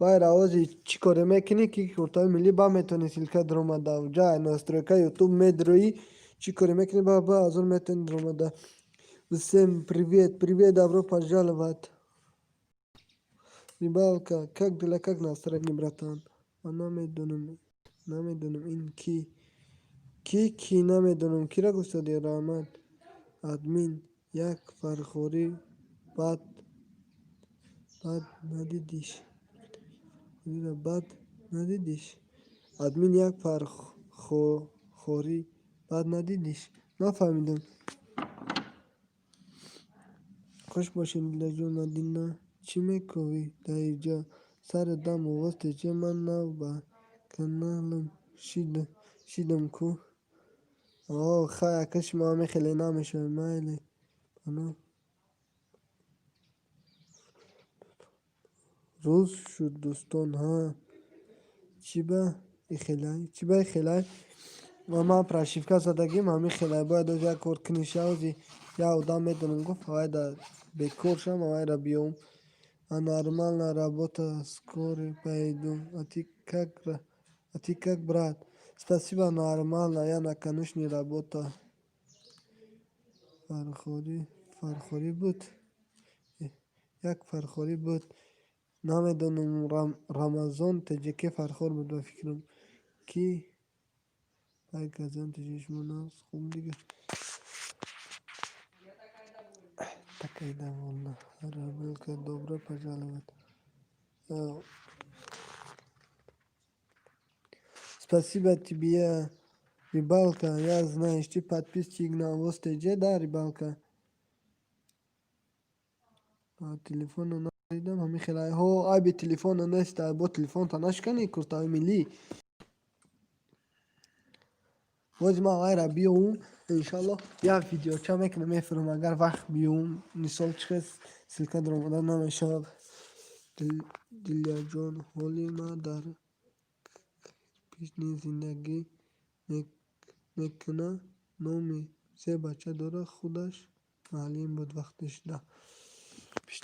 вай равози чӣ коре мекунӣ, ки куртаҳои миллӣ ба метавонӣ ссылка даромада. Уҷа настройка Ютуб медроӣ, чӣ коре мекунӣ, ба аз он метавонӣ даромада. Всем привет, привет, добро пожаловать. Рыбалка, как дела, как настроение, братан? А намедонам, намедонам ин ки. Ки ки намедонам. Кира гуфтади, раҳмат. Админ як фархорӣ бад надидиш. Бад надидиш. Админ як фархорӣ бад надидиш. Нафаҳмидам. Хуш бошед, Дилаҷон. Мадина, чӣ мековӣ дар инҷа? Сари дам овоз теҷе, ман нав ба каналам шидам ку. О, хай, ака, шумо ҳаме хеле намешавед, майли. Пано. Рӯз шуд, дӯстон, ҳа. Чӣ ба ихелай? Чӣ ба ихелай? Ман прошивка задагим, ҳамин хелай. Бояд оз як кор кунӣ, шавзи як одам медонам, гуфт, ҳавайда бекор шам, ҳавайра биём. А нормально, работа, скоро пойду. А ты как, брат? Спасибо, нормально, я на конюшне работа. Фархорӣ, фархорӣ буд. Як фархорӣ буд. Намедонам, Рамазон теҷаке фархор буд, ба фикрам. Ки пайказан теҷи шумо нағз, хуб дига. Такая довольна. Рабелка, добро пожаловать. Спасибо тебе, Рыбалка. Я знаешь, ты подписчик на Овоз ТЖ, да, Рыбалка? Телефона надидам, ҳамин хелай. Ҳо, айби телефона нест, бо телефонта нашканӣ куртаҳои миллӣ. Бози ман вайра биёвум, иншалло, як видеоча мекунам, мефурам, агар вақт биёвум. Мисол, чӣ хел ссылка даромада намешавад. Дилияҷон, ҳоли ман дар кирпични зиндагӣ мекуна, номи се бача дорад, худаш муаллим буд вақте шуда.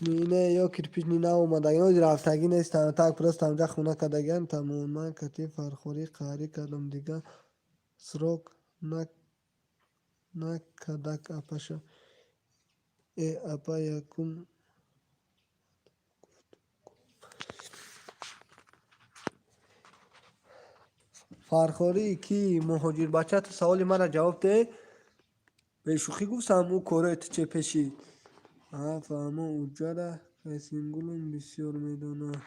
Не, ё кирпични наомадагӣ, ози рафтагӣ нестам, так просто ҳамҷа хона кардагиам, тамом. Ман кати фархорӣ қаҳрӣ кардам, дига срок накардак апаша. Э, апа, якум. Фархорӣ ки муҳоҷирбача, ту саволи маро ҷавоб деҳ. Бешӯхӣ гуфтам, ӯ корои ту че пешид? А, фаҳмо, уҷара Қайсингулум бисёр медонад.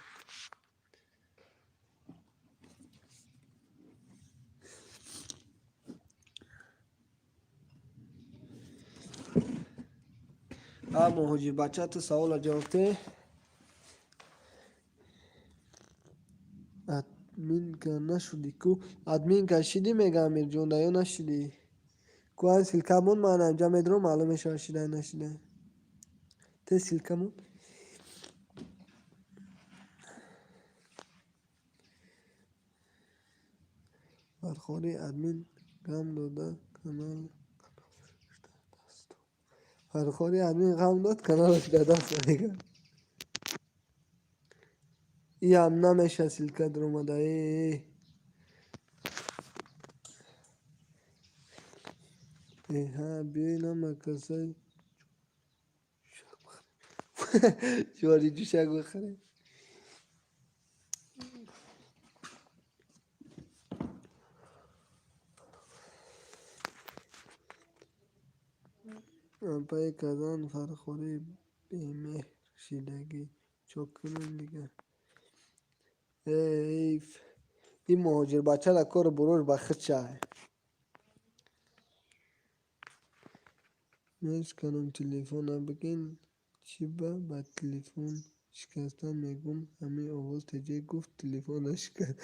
А, муҳоҷирбача, ту саволро ҷавоб деҳ. Админка нашудӣ ку? Админка шидӣ, мега Амирҷон, да ё нашидӣ? Ку ан ссылка мон, ман анҷа медурам, маълум мешавад шида нашида. Те ссылка мон. Фархорӣ админ ғам дода канал. Фархорӣ админ ғам дод, каналаш дар даст, мега. Иам намеша ссылка даромада. Э. Эҳа, биёед ҳама касай ҷӯшак ҷӯшак бихарем. Апаи казан фархорӣ бемеҳр шидагӣ. Чо кунем дига? Эй, ин муҳоҷирбачара кору буруш ба худшай. Мешканам телефона, бигин чӣ ба телефон шикастан мегум, ҳамин овоз теҷе гуфт телефона шикаст.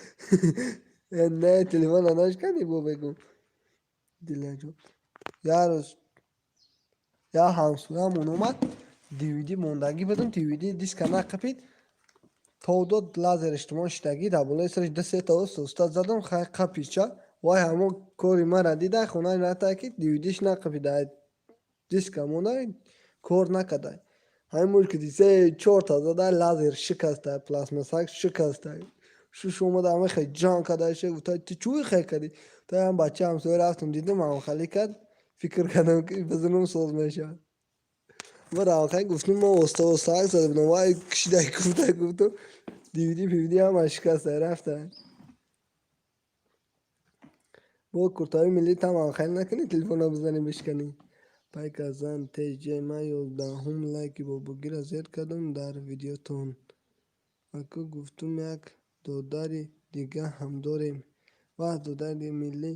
Не, телефона нашканӣ, бо бегум. Дилаҷон. Як рӯз як ҳамсоямон омад, DVD мондагӣ будам, DVD диска нақапид, то дод лазерш тумон шидагӣ, дар болои сараш ду сета оста уста задам, хай қапид ча. Вай ҳамон кори мара дида, хонаи рафта ки DVD-ш нақапида, диска монда, кор накарда. Ҳамин мулки се чорта зада, лазер шикаста, пластмассак шикаста. Шуш омада ҳама хел ҷанг карда, гуфта ту чӯи хел кардӣ? То ям бача ҳамсоя рафтам, дидам ҳам хали кард, фикр кардам ки бизанам соз мешавад. Ма равхай гуфтам, ма оста оста акс зада будам, вай кишида гуфта гуфтам, DVD пвд ҳама шикаста рафта. Бо куртаҳои миллӣ там хел накунӣ, телефона бизанӣ бишканӣ. Пайказан ТЖ, ман 11-ум лайки бобогиро зер кардам дар видеотон. Аку гуфтум як додари дига ҳам дорем. Ваҳ, додари миллӣ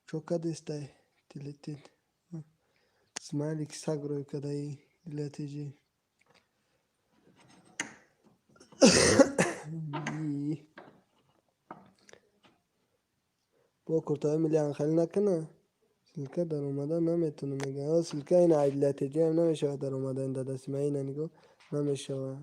чо кардестай? Тилитит. Смайлик саг рӯй кардаи дила ТЖ. Бо куртаҳои миллӣ ҳамхелӣ накуна? Ссылка даромада наметавонам, мегӯяд. Ссылка ина айдила ТЖ ҳам намешавад даромада, ин дадасима ина нигоҳ намешавад.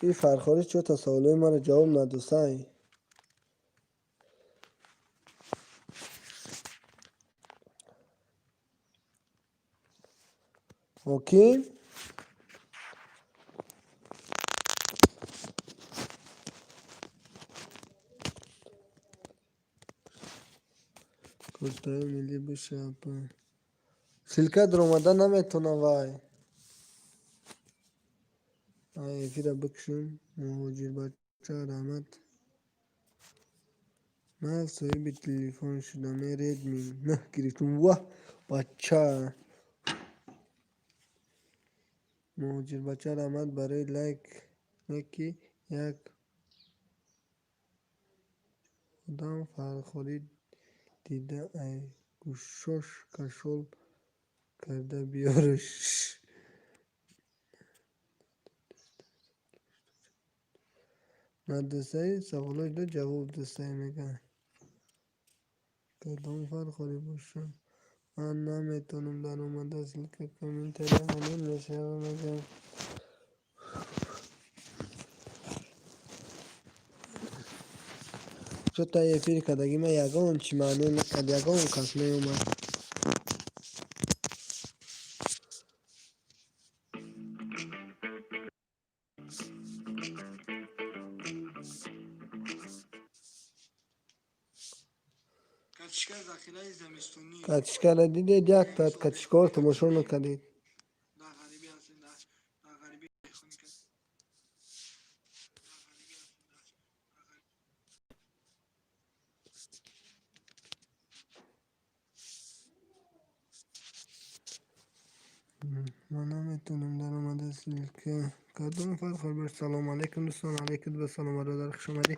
Ин фархорӣ чӯта саволҳои маро ҷавоб надосай. Ҳоким? Куртаҳои миллӣ боша апа. Ссылка даромада наметавонам вай. Ай эфира бикушам. Муҳоҷирбача раҳмат. Ман соҳиби телефон шудам, Редми 9 гирифтам. Ваҳ, бача. Муҳоҷирбача раҳмат барои лайк, не ки як одам фархорӣ дида ай гӯшош кашол карда биёраш. Надосаи саволошда ҷавоб досай мегӯяд. Кадом фархорӣ бошад? Ман наметавонам даромада, ссылка комментария ҳамин мешавад мегӯям. Чӯта эфир кардагӣ ман ягон чӣ маъне накард, ягон кас меомад. Катишкаро дидед, як таат катишкаро тамошо накардед. Ман наметавонам даромада, ссылка. Кадом фархор бош? Салому алайкум дӯстон, алайкум ассалом бародар, хуш омадӣ.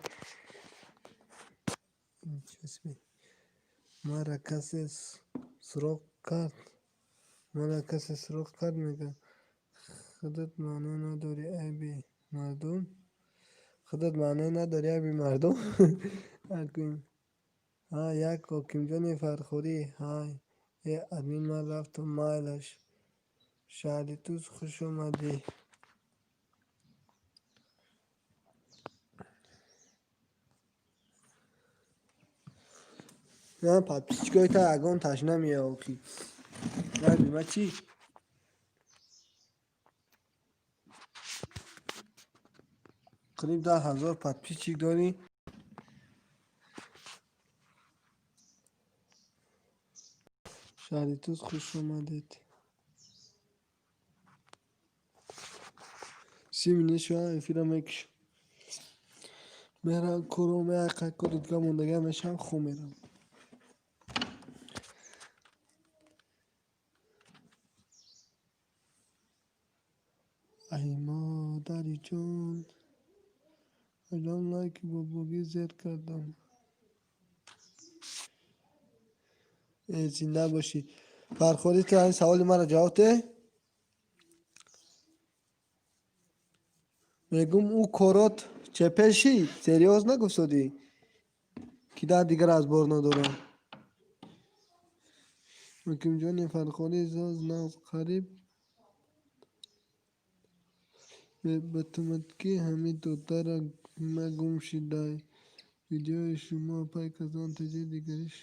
Мара касе суроғ кард? Мара касе суроғ кард мегӯяд. Худат маъно надорӣ, айби мардум. Худат маъно надорӣ, айби мардум. Ҳа, як ҳокимҷони фархорӣ. Ҳай, э админ, ман рафтам, майлаш. Шаҳри Тус, хуш омадӣ. На подписчикои та ягон таш намеяд охи. Айби ма чӣ? Қариб 10 000 подписчик дорӣ. Шаҳри Тус, хуш омадед. 30 минут шуд, эфира мекушам. Мерам кором, як кори дига мондагиам мешавам, хоб мерам. Ай модари ҷон, аҷам лайки бобогӣ зер кардам. Э, зинда бошӣ. Фархорӣ, ту ҳамин саволи маро ҷавоб деҳ. Мегум, ӯ корот чепеши серьёз нагуфтодӣ, ки дар дигар аз бор надорам. Ҳокимҷони Фархорӣ зоз нағз қариб батумадки ҳамин додарам ма гум шидай. Видеои шумо апай казан теҷи дигариш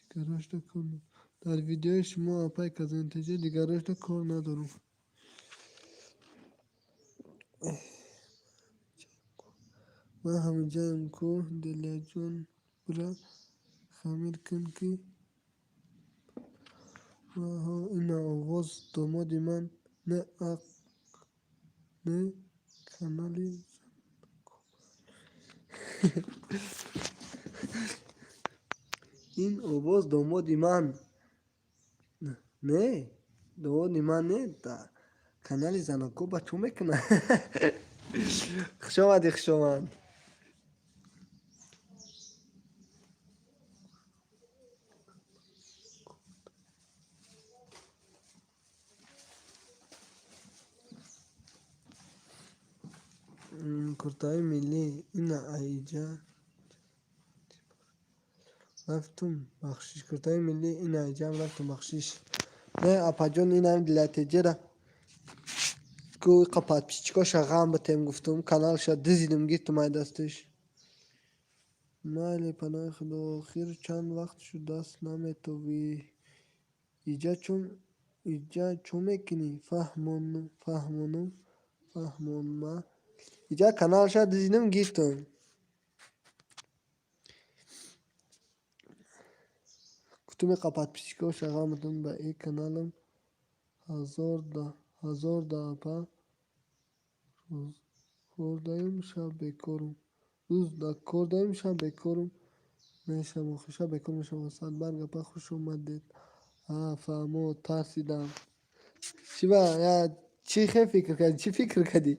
дигарошда кор. Дар видеои шумо апай казан теҷи дигарошда кор надорам. Ман ҳаминҷаям ку, Делияҷон, бира хамир кун ки. Ина овоз домоди ман не, не канали. Ин овоз домоди ман не, домоди ман не, канали Занакоба чӯ мекунад. Хушомадӣ, хушомад. Куртаи миллӣ ина аиҷа рафтум, бахшиш. Куртаи миллӣ ина аиҷаам рафтум, бахшиш. Не, апаҷон, инаам дилатеҷера ку иқа подписчикоша ғам битем гуфтум, каналша дизидим, гиртум ай дасташ. Майли, паноҳи худо. Охир чанд вақт шудаст наметовӣ. Иҷа иҷа чӯ мекунӣ? Фаҳмонум, фаҳмонма. Иҷа каналша дизидим, гиртум. Гуфтум, иқа подписчикоша ғам битем ба и каналам ҳазор да апа рӯз кордаем, шаб бекорум. Рӯз да кордаем, шаб бекорум мешавам. Охир шаб бекор мешавам. Садбарг апа, хуш омадед. А, фаҳмо, тарсидам. Чӣ ба я чӣ хел фикр кардӣ? Чӣ фикр кардӣ?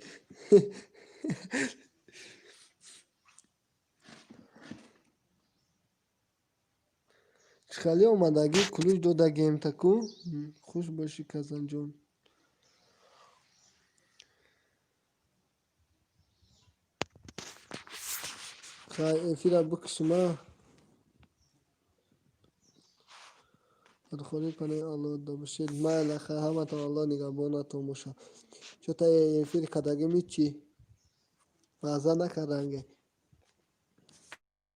Чӣ хеле омадагӣ, кулуш додагием таку. Хуш бошӣ, Казанҷон. Хай, эфира бикушма. Фархорӣ, паноҳи Аллоҳ да бошед. Майла, хай, ҳаматон Аллоҳ нигаҳбонатон бошад. Чо та эфир кардагим ҳичи мазза накарданге.